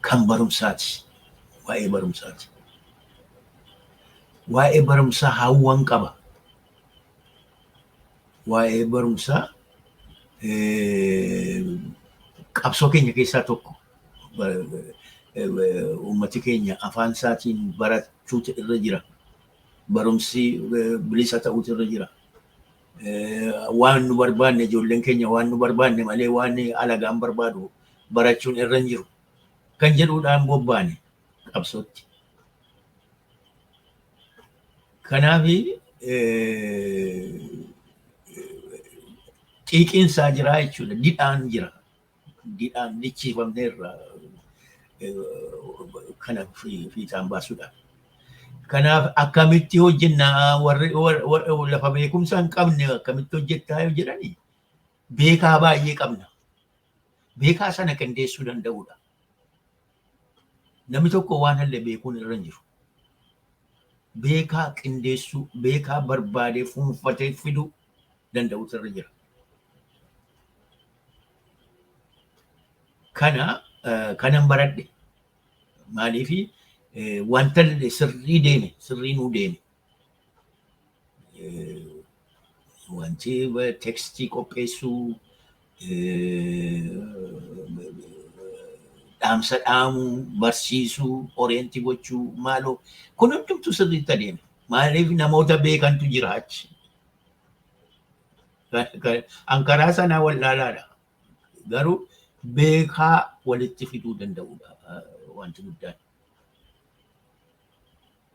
kan barumsaati. Waa'ee barumsaati. Waa'ee barumsaa hawwan qaba. Waa'ee barumsaa qabsoo keenya keessaa tokko. Uummati keenya afaan isaatiin barachuutu irra jira. Barumsi bilisa ta'uutu irra jira. Waan nu barbaanne, ijoolleen keenya waan nu barbaanne malee waan alagaan barbaadu barachuun irra hin jiru. Kan jedhuudhaan bobbaane qabsootti. Kanaaf xiiqiinsaa jira jechuudha. Didhaan jira. Didhaan dichiifamneerra kana fiixaan baasuudhaaf. Kanaaf akkamitti hojjennaa, warri lafa beekumsa hin qabne akkamitti hojjettaa yoo jedhani, beekaa baay'ee qabna. Beekaa sana qindeessuu danda'uudha. Namni tokko waan illee beekuun irra hin jiru. Beekaa qindeessuu, beekaa barbaadee fuunfatee fiduu danda'utu irra jira. Kana kanan baradhe. Maaliif wanta sirrii deeme, sirrii nuu deeme. Wanti tekstii qopheessuu, dhaamsa dhaamuu, barsiisuu, orientii gochuu, maaloo kun hundumtuu sirriitti adeeme. Maaliif namoota beekantu jira achi. An karaa sanaa wallaalaadha. Garuu beekaa walitti fiduu danda'udha wanti guddaan.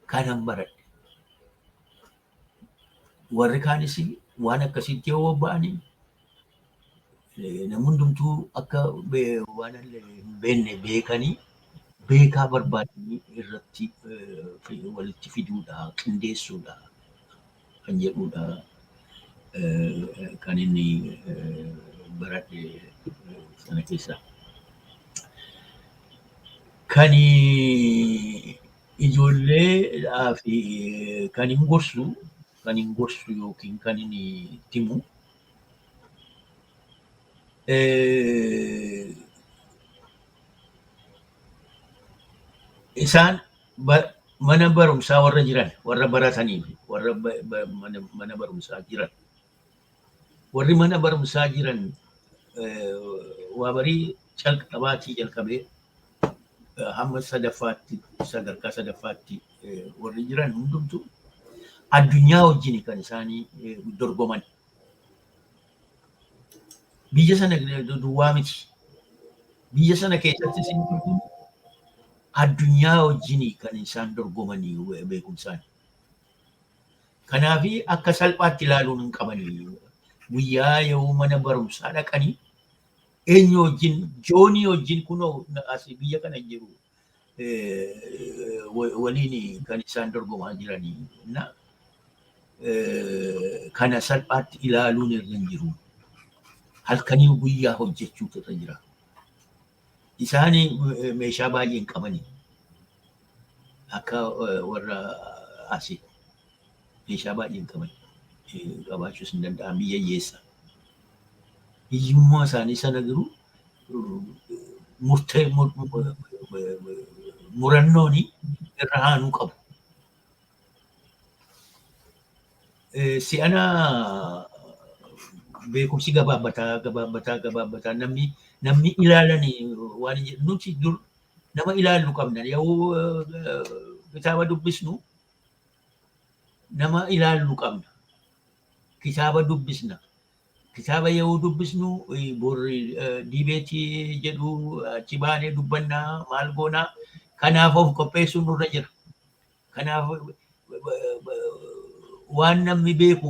Kanan baradhe. Warri kaanis waan akkasiitti yoo bobba'anii namni hundumtuu akka waan hin beekne beekanii beekaa barbaadanii irratti walitti fiduudha, qindeessuudha kan jedhudha kan inni baradhe sana keessaa. Kan ijoolleedhaa fi kan hin gorsu yookiin kan inni himu isaan mana barumsaa warra jiran, warra baratanii fi warra mana barumsaa jiran, warri mana barumsaa jiran waa barii calqabaatii jalqabee hamma sadaffaatti, sadarkaa sadaffaatti warri jiran hundumtu addunyaa wajjin kan isaanii dorgoman. Biyya sana duwwaa miti. Biyya sana keessatti isin dorgomu, addunyaa wajjin kan isaan dorgomanii beekumsaan. Kanaafi akka salphaatti ilaaluun hin qabanii. Guyyaa yoo mana barumsaa dhaqanii eenyu wajjin, Joonii wajjin, kunoo asii biyya kana jiru waliin kan isaan dorgomaa jiranii. Na kana salphaatti ilaaluun irra hin jiru. Halkanii guyyaa hojjechuutu irra jira. Isaan meeshaa baay'ee hin qabani. Akka warra asii meeshaa baay'ee hin qaban. Qabaachuus hin danda'an, biyya hiyyeessa. Hiyyummaa isaanii sana garuu murtee murannoon irra haanuu qabu. Si'ana beekumsi gabaabbataa gabaabbataa gabaabbataa, namni ilaalanii waan hin jedhu. Nuti dur nama ilaallu qabna. Yoo kitaaba dubbisnu nama ilaallu qabna. Kitaaba dubbisna. Kitaaba yoo dubbisnu borri debate jedhu achi baanee dubbannaa, maal goonaa, kanaaf of qopheessuun nurra jira. Kanaaf waan namni beeku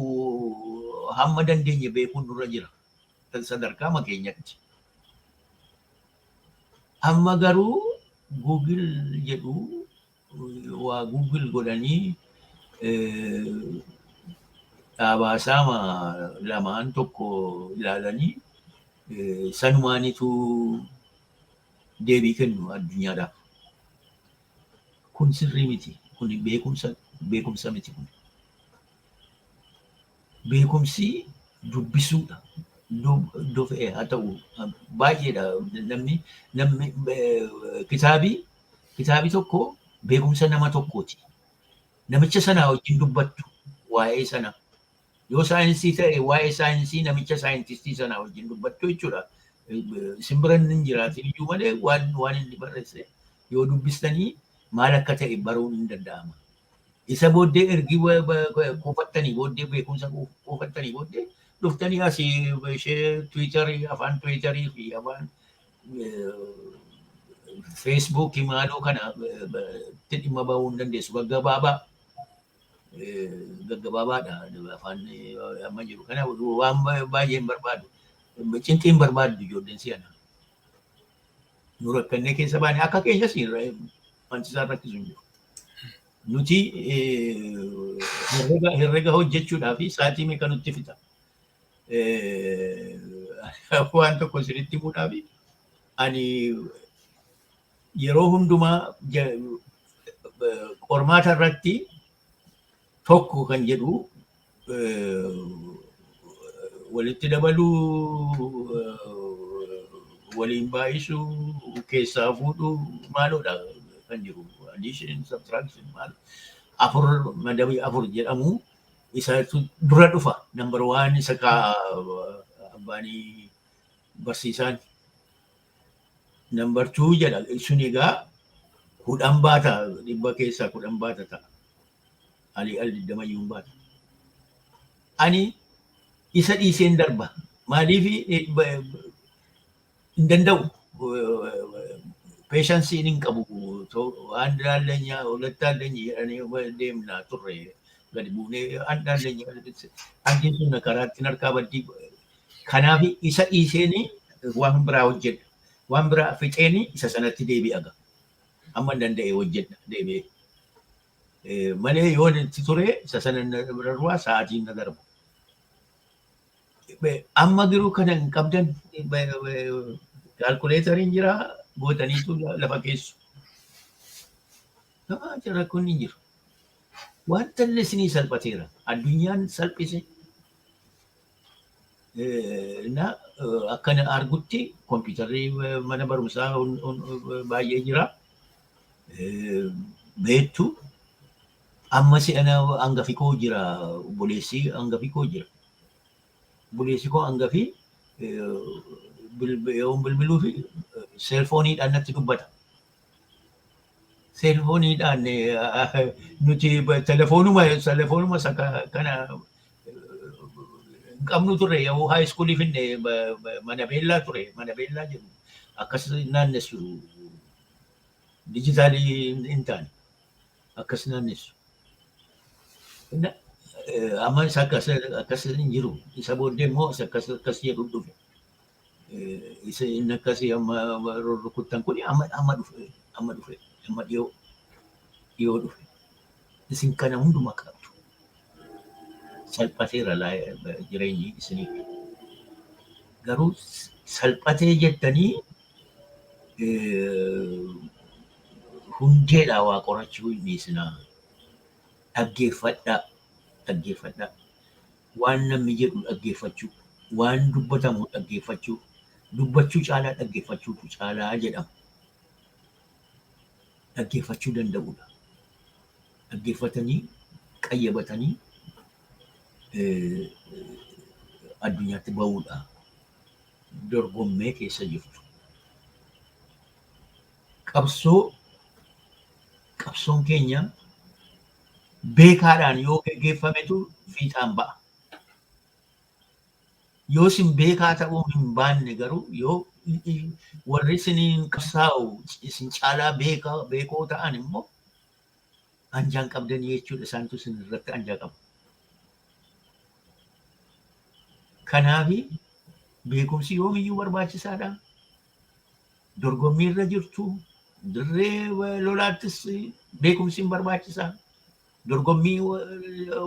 hamma dandeenye beekuun nurra jira. Sadarkaa keenyatti. Amma garuu Google jedhu, waa Google godhanii dhaabaasaa lamaan tokko ilaalanii sanumaanitu deebii kennu addunyaadhaaf. Kun sirrii miti. Kun beekumsa miti kun. Beekumsi dubbisuudha. Iddoo fe'e haa ta'u, baay'eedha. Namni kitaabii tokko beekumsa nama tokkooti. Namicha sanaa wajjin dubbattu waa'ee sana. Yoo saayinsii ta'e, waa'ee saayinsii namicha saayintistii sanaa wajjin dubbattu jechuudha. Isin bira hin jiraatin iyyuu malee waan inni barreesse yoo dubbistanii maal akka ta'e baruun hin danda'ama. Isa booddee ergi kuufattanii booddee, beekumsa kuufattanii booddee, dhuftanii asii ishee Twitterii, afaan Twitterii fi afaan Facebookii maaloo kana itti dhimma bahuu hin dandeessu. Gaggabaabaa gaggabaabaadha afaan amma jiru. Kana waan baay'ee hin barbaadu. Cinqii hin barbaaddu ijoolleen si'ana. Nu rakkannee keessa baane, akka keenyas wanti isaan rakkisu hin jiru. Nuti herrega hojjechuudhaaf sa'aatii meeqa nutti fixa? Waan tokko isinitti himuudhaaf, ani yeroo hundumaa qormaata irratti tokko kan jedhu walitti dabaluu, waliin baay'isuu, keessaa fuudhuu maaloodha kan jiru. Addition, subtraction, maal, afur madabii afur jedhamu isatu dura dhufa. Number one isa kaa abbaanii barsiisaan. Number two jedha, sun egaa 10 baata, 100 keessaa 10 baata ta'a. Alii al 20 iyyuu hin baata. Ani Isa dhiiseen darba. Maaliif hin danda'u. Patience hin qabu. አንድ አለኝ ሁለት አለኝ jedhanii deemna turre gadi buunee አንድ አለኝ አንdiin sun karaatti harkaa baddii. Kanaaf isa dhiiseen waan biraa hojjedha. Waan biraa fixeen isa sanatti deebi'a. Amma danda'e hojjedha deebi'ee. Malee yoo itti ture isa sana bira duwwaa sa'aatiin na darba. Amma garuu kana hin qabdan, calculatoriin jira, gootaniitu lafa keessu. Rakkoon hin jiru. Wanta illee isinii salphateera. Addunyaan salphise. Na akkana argutti kompiitarri mana barumsaa baay'ee jira. Beektu amma si'ana hangafi koo jira. Obboleessi hangafi koo jira. Obboleessi koo hangafi yoo bilbiluu fi cellphoneiidhaan natti dubbata. Cellphoneiidhaan nuti telefoonuma isa kana hin qabnu ture. Yoo high schoolii finne mana beellaa ture, mana beellaa jedhu akkas naannessu, digitalii hin taane akkas naannessu. Amma isa akkas akkas hin jiru. Isa booddee immoo isa akkas akkas jedhu dhufe. Isa inni akkasii amma rurrukuttan kun amma dhufe, amma dhufe, amma dhiyoo dhiyoo dhufe. Isin kana hundumaa qabdu. Salphateera jireenyi isiniif. Garuu salphatee jettanii hundeedhaa waa qorachuu hin dhiisinaa. Dhaggeeffadhaa. Dhaggeeffadhaa. Waan namni jedhu dhaggeeffachuu, waan dubbatamu dhaggeeffachuu, dubbachuu caalaa dhaggeeffachuutu caalaa jedhama. Dhaggeeffachuu danda'uudha. Dhaggeeffatanii qayyabatanii addunyaatti bahuudha. Dorgommee keessa jirtu. Qabsoo, qabsoon keenya beekaadhaan yoo geggeeffametu fiixaan ba'a. Yoo isin beekaa ta'uu hin baanne garuu, yoo warri isiniin qabsaa'u isin caalaa beekaa beekoo ta'an immoo anjaan qabdanii jechuudha, isaantu isin irratti anjaa qabu. Kanaafi beekumsi yoomiyyuu barbaachisaadha. Dorgommii irra jirtu, dirree lolaattis beekumsi hin barbaachisaa. Dorgommii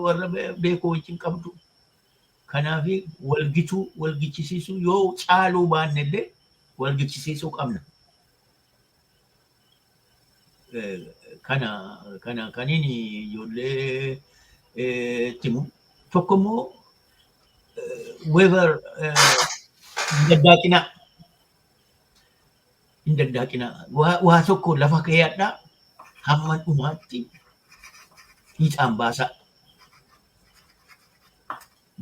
warra beekoo wajjin qabdu. Kanaafi walgituu, walgichisiisuu, yoo caaluu baanne illee walgichisiisuu qabna. Kana kaniin ijoollee itti himu. Tokko immoo weather hin daddaaqinaa. Hin daddaaqinaa. Waa tokko lafa keeyadhaa, hamma dhumaatti fiixaan baasaa.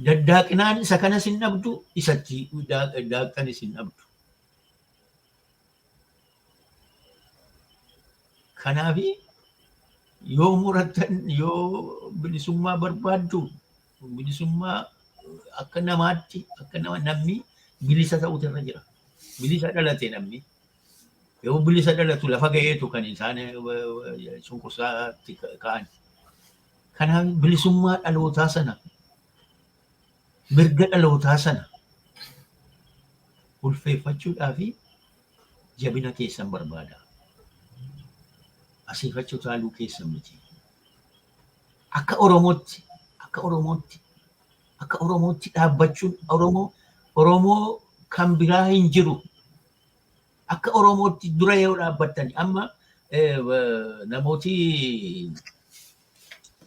Daddaaqinaan isa kanas hin dhabdu, isatti daaqxanis hin dhabdu. Kanaafi yoo murattan, yoo bilisummaa barbaaddu, bilisummaa akka namaatti, akka nama namni bilisa ta'utu irra jira. Bilisa dhalate namni. Yoo bilisa dhalatu lafa ga'eetu kan isaan cunqursaatti ka'an. Kanaaf bilisummaa dhalootaa sana, mirga dhalootaa sana ulfeeffachuudhaa fi jabina keessan barbaada. Asiifachuu taaluu keessan miti. Akka Oromootti, akka Oromootti, akka Oromootti dhaabbachuun Oromoo kan biraa hin jiru. Akka Oromootti dura yoo dhaabbattan amma namooti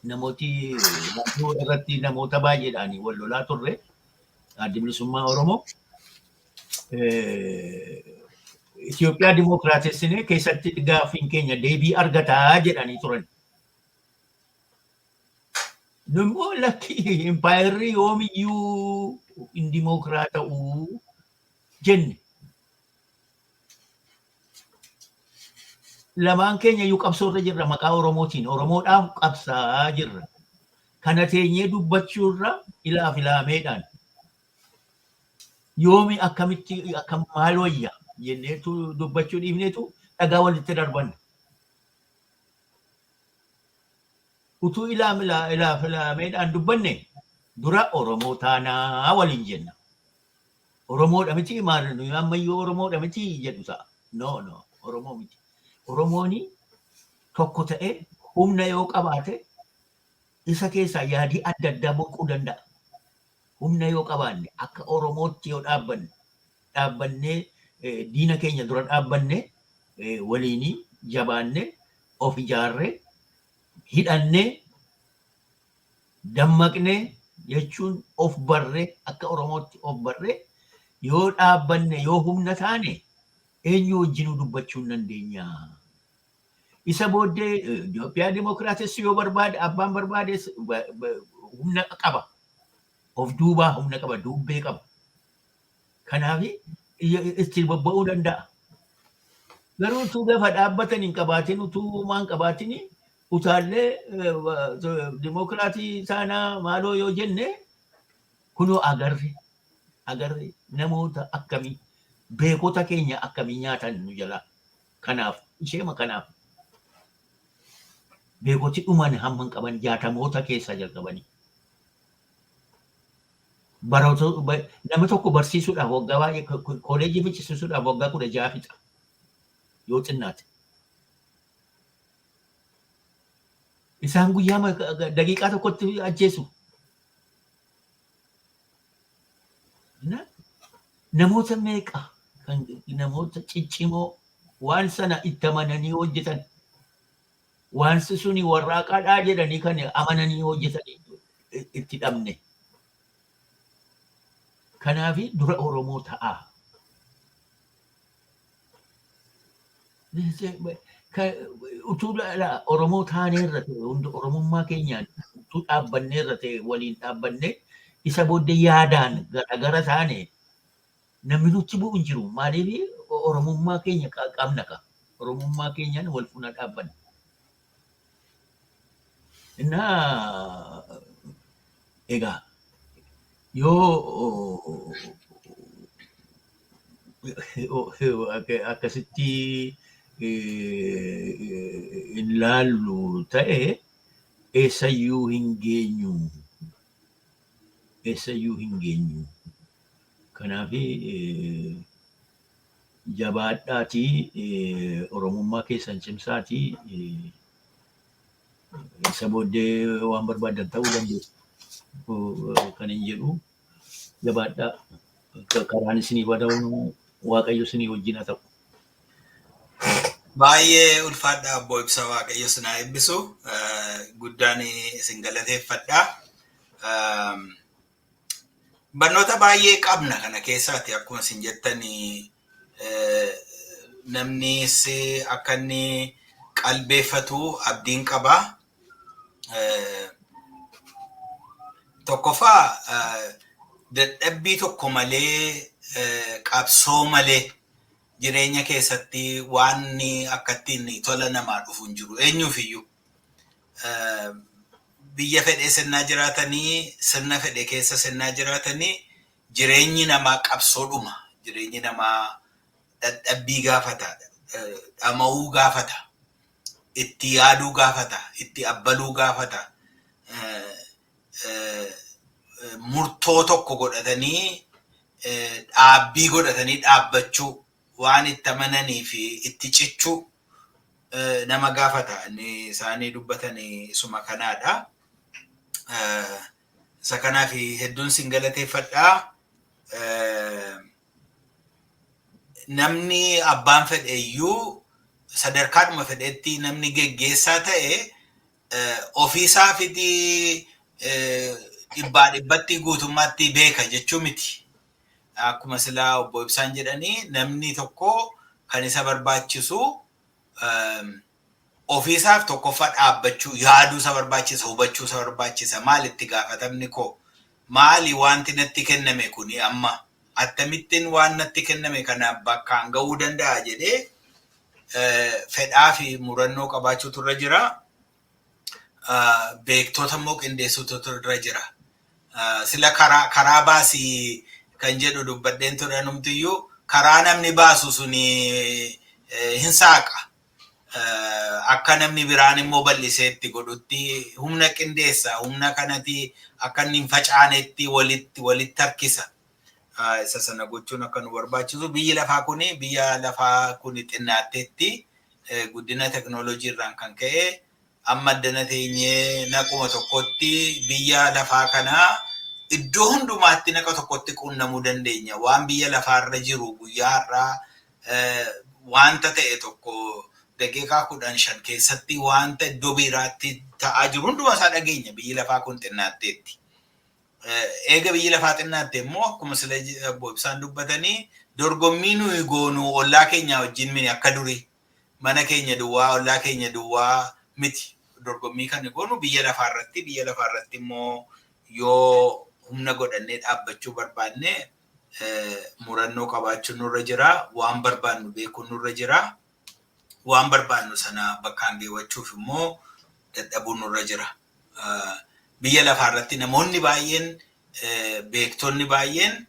raadiyoo irratti namoota baay'eedhaan wal lolaa turre. Addi Bilisummaa Oromoo Itoophiyaa dimookiraatessinee keessatti gaaffiin keenya deebii argataa jedhanii turan. Nu immoo lakki, impaayerri yoomiyyuu hin dimookiraata'uu jenne. Lamaan keenya iyyuu qabsoorra jirra maqaa Oromootiin. Oromoodhaaf qabsaa jirra. Kana teenyee dubbachuurra ilaaf ilaameedhaan Yoomi akkamitti akkam maal wayya jenneetu dubbachuu dhiifneetu dhagaa walitti darbanna. Utuu ilaam ilaaf ilaameedhaan dubbanne dura Oromoo taanaa waliin jenna. Oromoodha miti, maal nuyi ammayyuu Oromoodha miti jedhu ta'a. No, no, Oromoo miti. Oromooni tokko ta'ee humna yoo qabaate isa keessaa yaadii adda addaa boquu danda'a. Humna yoo qabaanne, akka Oromootti yoo dhaabbanne, dhaabbannee diina keenya dura dhaabbanne, waliinii jabaanne, of ijaarree, hidhannee, dammaqnee, jechuun of barree, akka Oromootti of barree yoo dhaabbanne, yoo humna taane, eenyu wajjinuu dubbachuu hin dandeenya. Isa booddee Itoophiyaa Dimookiraatessi yoo barbaade, abbaan barbaades humna qaba. Of duubaa humna qaba, duubbee qaba. Kanaaf ittiin bobba'uu danda'a. Garuu utuu lafa dhaabbatan hin qabaatin, utuu waan qabaatin, utaallee dimookiraatii taanaa maaloo yoo jenne, kunoo agarre namoota akkamii, beekota keenya akkamii nyaatan nu jalaa. Kanaaf isheema kanaaf beekoti dhuman hamma hin qaban, 60moota keessaa jalqabanii. Baroota nama tokko barsiisuudhaaf waggaa baay'ee, kooleejii fichisiisuudhaaf waggaa 16 fixa yoo xinnaate. Isaan guyyaa daqiiqaa tokkotti ajjeesu. Namoota meeqa kan namoota ciccimoo waan sana itti amananii hojjetan, waan suni warraaqaadhaa jedhanii kan amananii hojjetan itti dhabne. Kanaaf dura Oromoo ta'aa. Utuu Oromoo taaneerra ta'e, hundi Oromummaa keenyaan utuu dhaabbanneerra ta'e, waliin dhaabbannee, isa booddee yaadaan garagara taane, namni nutti bu'u hin jiru. Maaliif? Oromummaa keenya qabna ka. Oromummaa keenyaan wal fuuna dhaabbanna. Innaa egaa yoo akkasitti hin laallu ta'e, eessayyuu hin geenyu. Eessayyuu hin geenyu. Kanaaf jabaadhaatii, Oromummaa keessan cimsaatii, isa booddee waan barbaadan ta'uu dandeessu. Kan hin jedhu, jabaadhaa, karaan isinii bada'uun Waaqayyo isinii wajjin haa ta'u. Baay'ee ulfaadha, Obbo Ibsa, Waaqayyo isin haa eebbisu. Guddaan isin galateeffadha. Barnoota baay'ee qabna kana keessaati. Akkuma isin jettanii, namnis akka inni qalbeeffatu abdiin qaba. Tokkoffaa, dadhabbii tokko malee, qabsoo malee jireenya keessatti waan akka ittiin tola namaa dhufu hin jiru eenyuuf iyyuu. Biyya fedhee sirnaa jiraatanii, sirna fedhe keessa sirnaa jiraatanii, jireenyi namaa qabsoodhuma. Jireenyi namaa dadhabbii gaafata, dhama'uu gaafata, itti yaaduu gaafata, itti abbaluu gaafata. Murtoo tokko godhatanii, dhaabbii godhatanii dhaabbachuu, waan itti amananii fi itti cichuu nama gaafata. Inni isaanii dubbatan isuma kanaadha. Isa kanaaf hedduun sin galateeffadhaa. Namni abbaan fedhe iyyuu, sadarkaadhuma fedhetti namni geggeessaa ta'e, ofiisaa fidii dhibbaa dhibbatti guutummaatti beeka jechuu miti. Akkuma silaa Obbo Ibsaan jedhanii, namni tokko kan isa barbaachisu ofiisaaf tokkoffaa dhaabbachuu, yaaduu isa barbaachisa, hubachuu isa barbaachisa. Maal itti gaafatamni koo? Maali wanti natti kenname kuni amma? Akkamittiin waan natti kenname kana bakkaan ga'uu danda'a jedhee fedhaa fi murannoo qabaachuutu irra jira. Beektota immoo qindeessuutu irra jira. Sila karaa baasii Kan jedhu dubbadheen ture numtiyyuu karaa namni baasu suni hin saaqa. Akka namni biraan immoo bal'isee itti godhutti humna qindeessa. Humna kanatti akka inni hin facaanetti walitti harkisa. Isa sana gochuun akka nu barbaachisu, biyya lafaa kuni xinnaatteetti guddina teknoolojii irraan kan ka'e amma addana teenyee naquma tokkotti biyya lafaa kanaa iddoo hundumaatti naqa tokkotti quunnamuu dandeenya. Waan biyya lafaarra jiru guyyaa har'aa wanta ta'e tokko daqiiqaa 15 keessatti wanta iddoo biraatti ta'aa jiru hundumaa isaa dhageenya, biyyi lafaa kun xinnaatteetti. Eega biyyi lafaa xinnaatte immoo, akkuma sila obbo Ibsaan dubbatanii, dorgommii nuyi goonu ollaa keenya wajjin mini akka durii mana keenya duwwaa, ollaa keenya duwwaa miti. Dorgommii kan goonu biyya lafaarratti. Biyya lafaarratti immoo yoo humna godhannee dhaabbachuu barbaanne, murannoo qabaachuun nurra jira, waan barbaannu beekuun nurra jira, waan barbaannu sana bakkaan geewwachuuf immoo dadhabuun nurra jira. Biyya lafaarratti namoonni baay'een, beektonni baay'een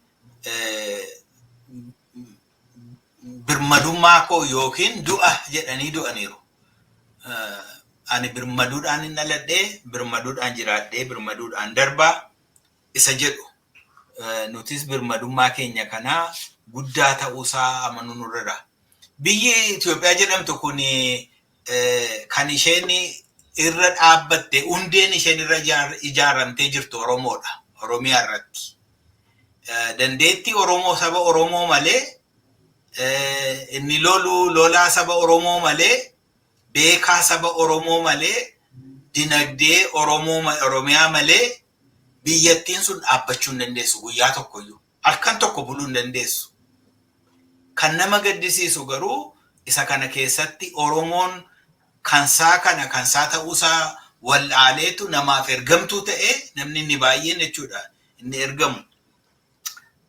birmadummaa koo yookiin du'a jedhanii du'aniiru. Ani birmaduudhaan hin dhaladhee, birmaduudhaan jiraadhee, birmaduudhaan darbaa isa jedhu. Nutis birmadummaa keenya kanaa guddaa ta'uusaa amanuu nurra jira. Biyyi Itoophiyaa jedhamtu kun kan isheen irra dhaabbatte, hundeen isheen irra ijaaramtee jirtu Oromoodha. Oromiyaa irratti. Dandeettii Oromoo, saba Oromoo malee, inni lolu lolaa saba Oromoo malee, beekaa saba Oromoo malee, dinagdee Oromoo Oromiyaa malee biyyattiin sun dhaabbachuu hin dandeessu guyyaa tokkoyyuu. Halkan tokko buluu hin dandeessu. Kan nama gaddisiisu garuu isa kana keessatti Oromoon kansaa kana kansaa ta'uusaa wal'aaleetu namaaf ergamtuu ta'ee namni inni baay'een jechuudha inni ergamu.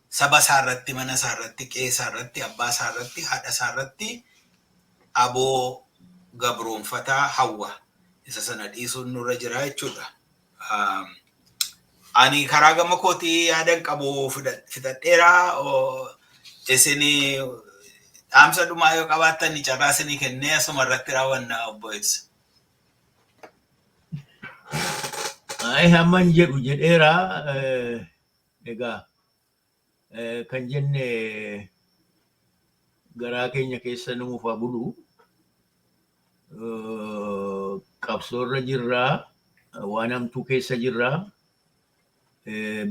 Saba isaa irratti, mana isaa irratti, qe'ee isaa irratti, abbaa isaa irratti, haadha isaa irratti aboo gabroonfataa hawwa. Isa sana dhiisuun nurra jira jechuudha. Ani karaa gama kootii yaadan qabu fixadheera. Isin dhaamsa dhumaa yoo qabaattan carraa isinii kennee asuma irratti raawwanna, obbo Ibsa. Ay, hamman jedhu jedheera. Egaa kan jenne garaa keenya keessa numuuf haa bulu. Qabsoorra jirraa, waan hamtuu keessa jirraa,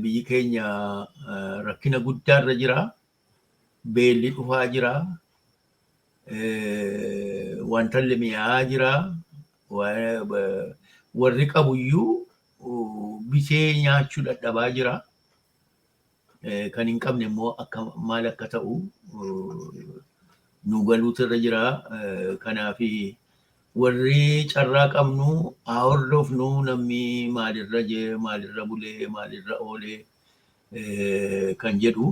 biyyi keenya rakkina guddaarra jira. Beelli dhufaa jira. Wanta illee mi'aa jira. Warri qabuyyuu bitee nyaachuu dadhabaa jira. Kan hin qabne immoo akka maal akka ta'u nu galuutu irra jira. Kanaaf warri carraa qabnu haa hordofnu, namni maalirra jee, maalirra bulee, maalirra oolee kan jedhu.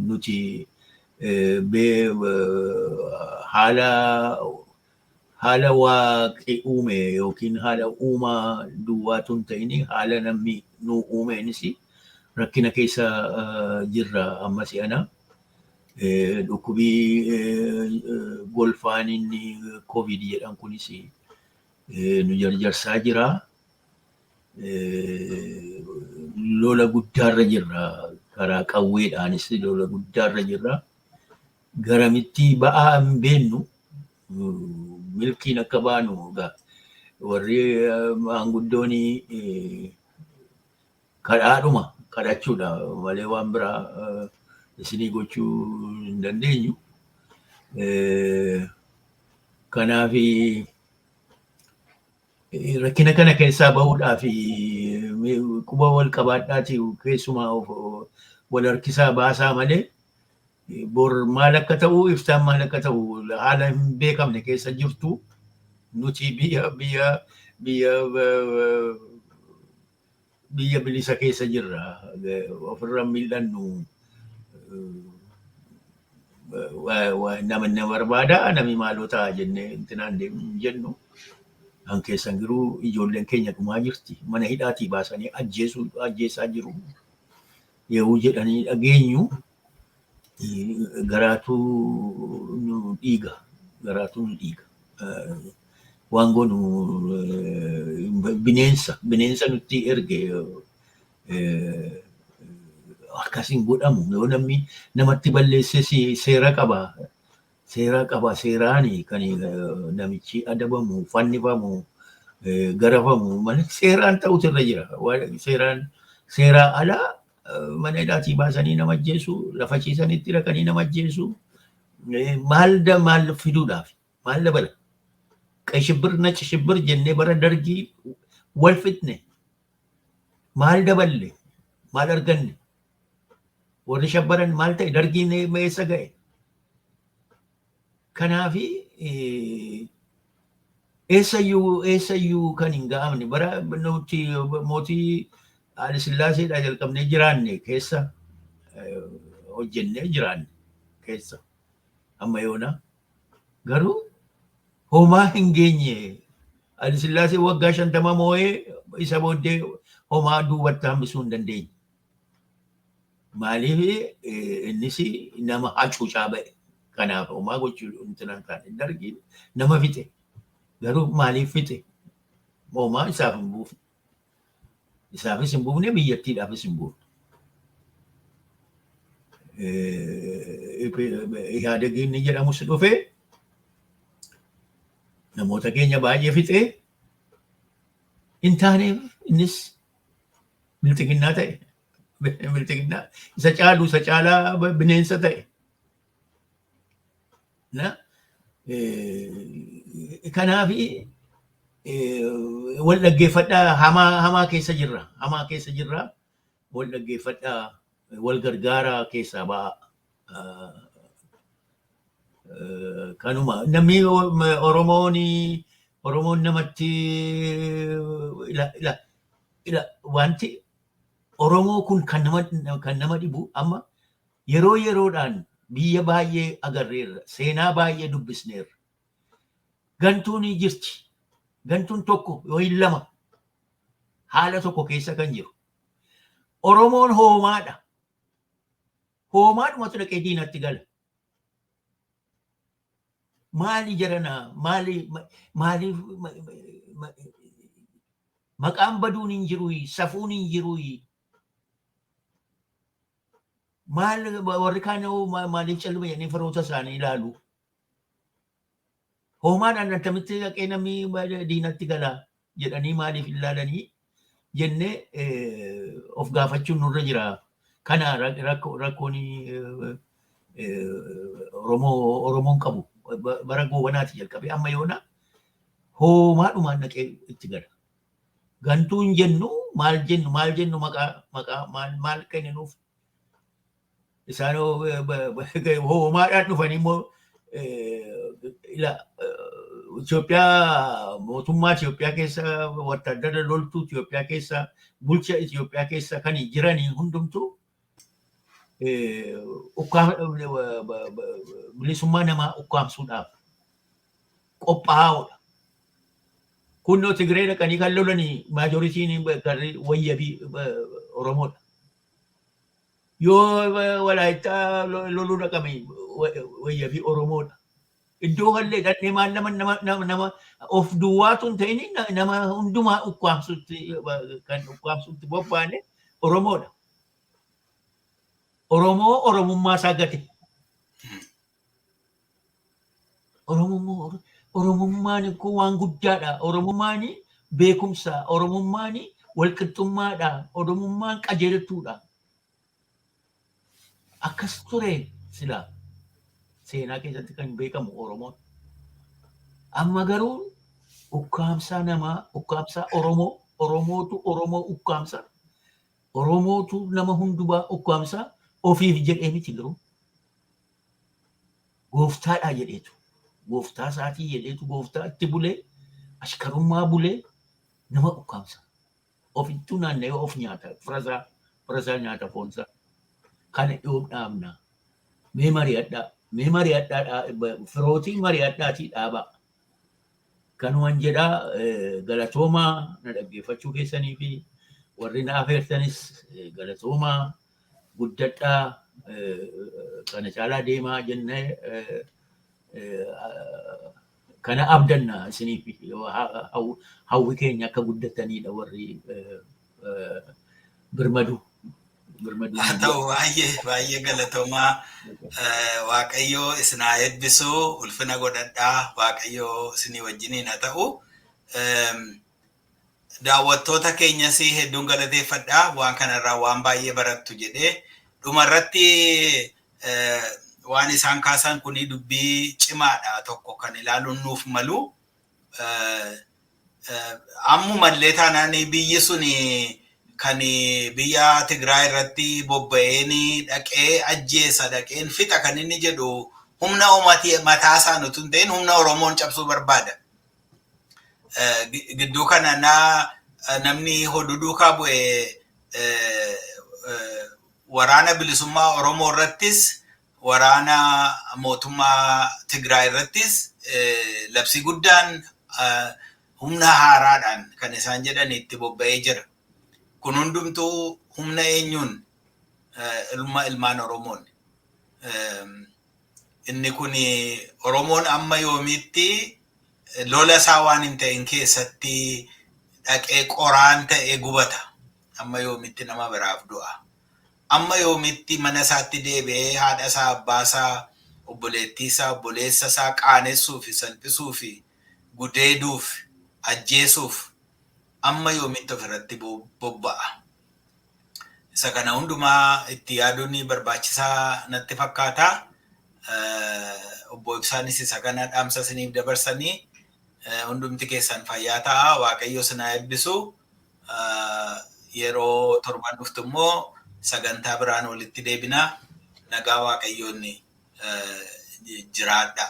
Nuti haala waaqi uume yookiin haala uumaa duwwaatu hin ta'in, haala namni nu uumeenis rakkina keessa jirra amma si'ana. Dhukkubii golfaan inni COVID jedhan kunis nu jarjarsaa jira. Lola guddaarra jirra. Karaa qawweedhaanis lola guddaarra jirra. Garamitti ba'aa hin beennu, milkiin akka baanu egaa warri maanguddoon kadhaadhuma kadhachuudha malee waan biraa isinii gochuu hin dandeenyu. Kanaaf rakkina kana keessaa bahuudhaaf quba wal qabaadhaati, keessumaa wal harkisaa baasaa malee bor maal akka ta'u, iftaan maal akka ta'u haala hin beekamne keessa jirtu. Nuti biyya bilisa keessa jirra, ofirra mil'annu. Nama na barbaada, nami maaloo ta'a jennee intinaan jennu. Kan keessan garuu ijoolleen keenya dhumaa jirti. Mana hidhaatii baasanii ajjeesuu ajjeesaa jiru. Yeroo jedhanii dhageenyu garaatu nu dhiiga. Garaatu nu dhiiga. Waan goonu bineensa nutti erge akkasiin godhamu yoo namni namatti balleesse seera qaba. Seera qaba, seeraani kan namichi adabamu, fannifamu, garafamu malee seeraan ta'utu irra jira. Seeraan seeraa alaa mana hidhaatii baasanii nama ajjeesu, lafa ciisanitti dhaqanii nama ajjeesu, maal maal fiduudhaaf maal dabala? ቀይ ሽብር ነጭ ሽብር jennee bara Dargii wal fixne, maal daballe? Maal arganne? Warri shabbaran maal ta'e? Dargiin eessa ga'e? Kanaafi eessayyuu kan hin ga'amne bara nuti mootii Haile Sillaaseedhaa jalqabnee jiraanne keessa, hojjennee jiraanne keessa amma yoona garuu homaa hin geenye. Haile Sillaasee waggaa 50 moo'ee isa booddee homaa duubatti hambisuu hin dandeenye. Maaliif? Innis nama hacuucaa ba'e. Kanaaf homaa gochuu hin taane. Dargiin nama fixe. Garuu maaliif fixe? Homaa isaaf hin buufne. Isaafis hin buufne, biyyattiidhaafis hin buufne. Ihaadeg inni jedhamus dhufee namoota keenya baay'ee fixee hin taaneef, innis bilxiginnaa ta'e. Bilxiginnaa isa caalu, isa caalaa bineensa ta'e. Na kanaaf wal dhaggeeffadhaa, hamaa hamaa keessa jirra, hamaa keessa jirra, wal dhaggeeffadhaa, wal gargaaraa, keessaa ba'a. Kanuma namni Oromoon namatti ila ila ila wanti Oromoo kun kan nama dhibu, amma yeroo yeroodhaan biyya baay'ee agarreerra, seenaa baay'ee dubbisneerra. Gantuun jirti. Gantuun tokko yookiin lama haala tokko keessa kan jiru. Oromoon hoomaadha. Hoomaadhumatu dhaqee diinatti gala. Maali jaranaa? Maali maaliif maqaan baduun hin jiru, safuun hin jiru? Maal warri kaan maaliif calluma jedhanii firoota isaanii ilaalu? Hoomaadhaan attamitti dhaqee namni diinatti gala jedhanii maaliif ilaalanii jennee of gaafachuun nurra jira. Kana rakkoon Oromoon qabu bara Goobanaati jalqabee amma yoona hoomaadhumaan dhaqee itti gala. Gantuun jennu maal jennu, maal jennu, maqaa maal maal kenninuuf? Isaan hoomaadhaan dhufanii immoo Itoophiyaa, mootummaa Itoophiyaa keessa, wattaadara loltuu Itoophiyaa keessa, bulcha Itoophiyaa keessa kan jiranii hundumtuu bilisummaa namaa ukkaamsuudhaaf qophaa'oodha. Kunnoo Tigree dhaqanii kan lolanii majorityn garri wayyabii Oromoodha. Yoo Walaayittaa loluu dhaqame wayyabii Oromoodha. Iddoo hallee dhaqnee maal nama nama of duwwaatu hin ta'in, nama hundumaa ukkaamsutti kan ukkaamsutti bobba'ane Oromoodha. Oromoo Oromummaa isaa gate. Oromummaan kun waan guddaadha. Oromummaan beekumsa. Oromummaan walqixxummaadha. Oromummaan qajeeltuudha. Akkas ture silaa seenaa keessatti kan beekamu Oromoon. Amma garuu ukkaamsaa namaa, ukkaamsaa Oromoo, Oromootu Oromoo ukkaamsa. Oromootu nama hundumaa ukkaamsaa, ofiif jedhee miti garuu. Gooftaadhaa jedheetu. Gooftaa isaatii jedheetu gooftaa itti bulee, ashkarummaa bulee nama ukkaamsa. Ofittuu naanna'ee of nyaata. Firasaa nyaata, foonsaa. Kana yoom dhaabna? Mee mari'adhaa. Mee mari'adhaa, firootii mari'adhaatii dhaabaa. Kanuman jedhaa, galatoomaa na dhaggeeffachuu keessanii fi warri na afeertanis galatoomaa. Guddadhaa, kana caalaa deemaa jennee kana abdanna isiniif. Hawwi keenya akka guddataniidha warri birmadu. Haa ta'u, baay'ee baay'ee galatoomaa. Waaqayyoo isin haa eebbisu, ulfina godhadhaa, Waaqayyoo isinii wajjiniin haa ta'u. Daawwattoota keenyas hedduun galateeffadhaa, waan kanarraa waan baay'ee barattu jedhee. Dhumarratti waan isaan kaasan kuni dubbii cimaadha, tokko kan ilaaluun nuuf malu. Ammumallee taanaan biyyi suni kan biyya Tigraay irratti bobba'een dhaqee ajjeesa, dhaqeen fixa kan inni jedhu humna mataa isaan utuu hin ta'in humna Oromoon cabsuu barbaada. Gidduu kana namni hoduu duukaa bu'e waraana bilisummaa Oromoo irrattis waraana mootummaa Tigraay irrattis labsii guddaan humna haaraadhaan kan isaan jedhan itti bobba'ee jira. Kun hundumtuu humna eenyuun? Ilma ilmaan Oromoon. Inni kun Oromoon amma yoomiitti lola isaa waan hin ta'in keessatti dhaqee qoraan ta'ee gubata? Amma yoomitti nama biraaf du'a? Amma yoomitti mana isaatti deebi'ee haadha isaa, abbaa isaa, obboleettii isaa, obboleessa isaa qaanessuu fi salphisuu fi gudeeduuf, ajjeesuuf amma yoomitti ofirratti bobba'a? Isa kana hundumaa itti yaaduun barbaachisaa natti fakkaata. Obbo Ibsaanis isa kana dhaamsa isiniif dabarsanii, hundumti keessan fayyaa ta'a. Waaqayyo isin haa eebbisu. Yeroo torban dhuftu immoo sagantaa biraan walitti deebina. Nagaa Waaqayyoon jiraadha.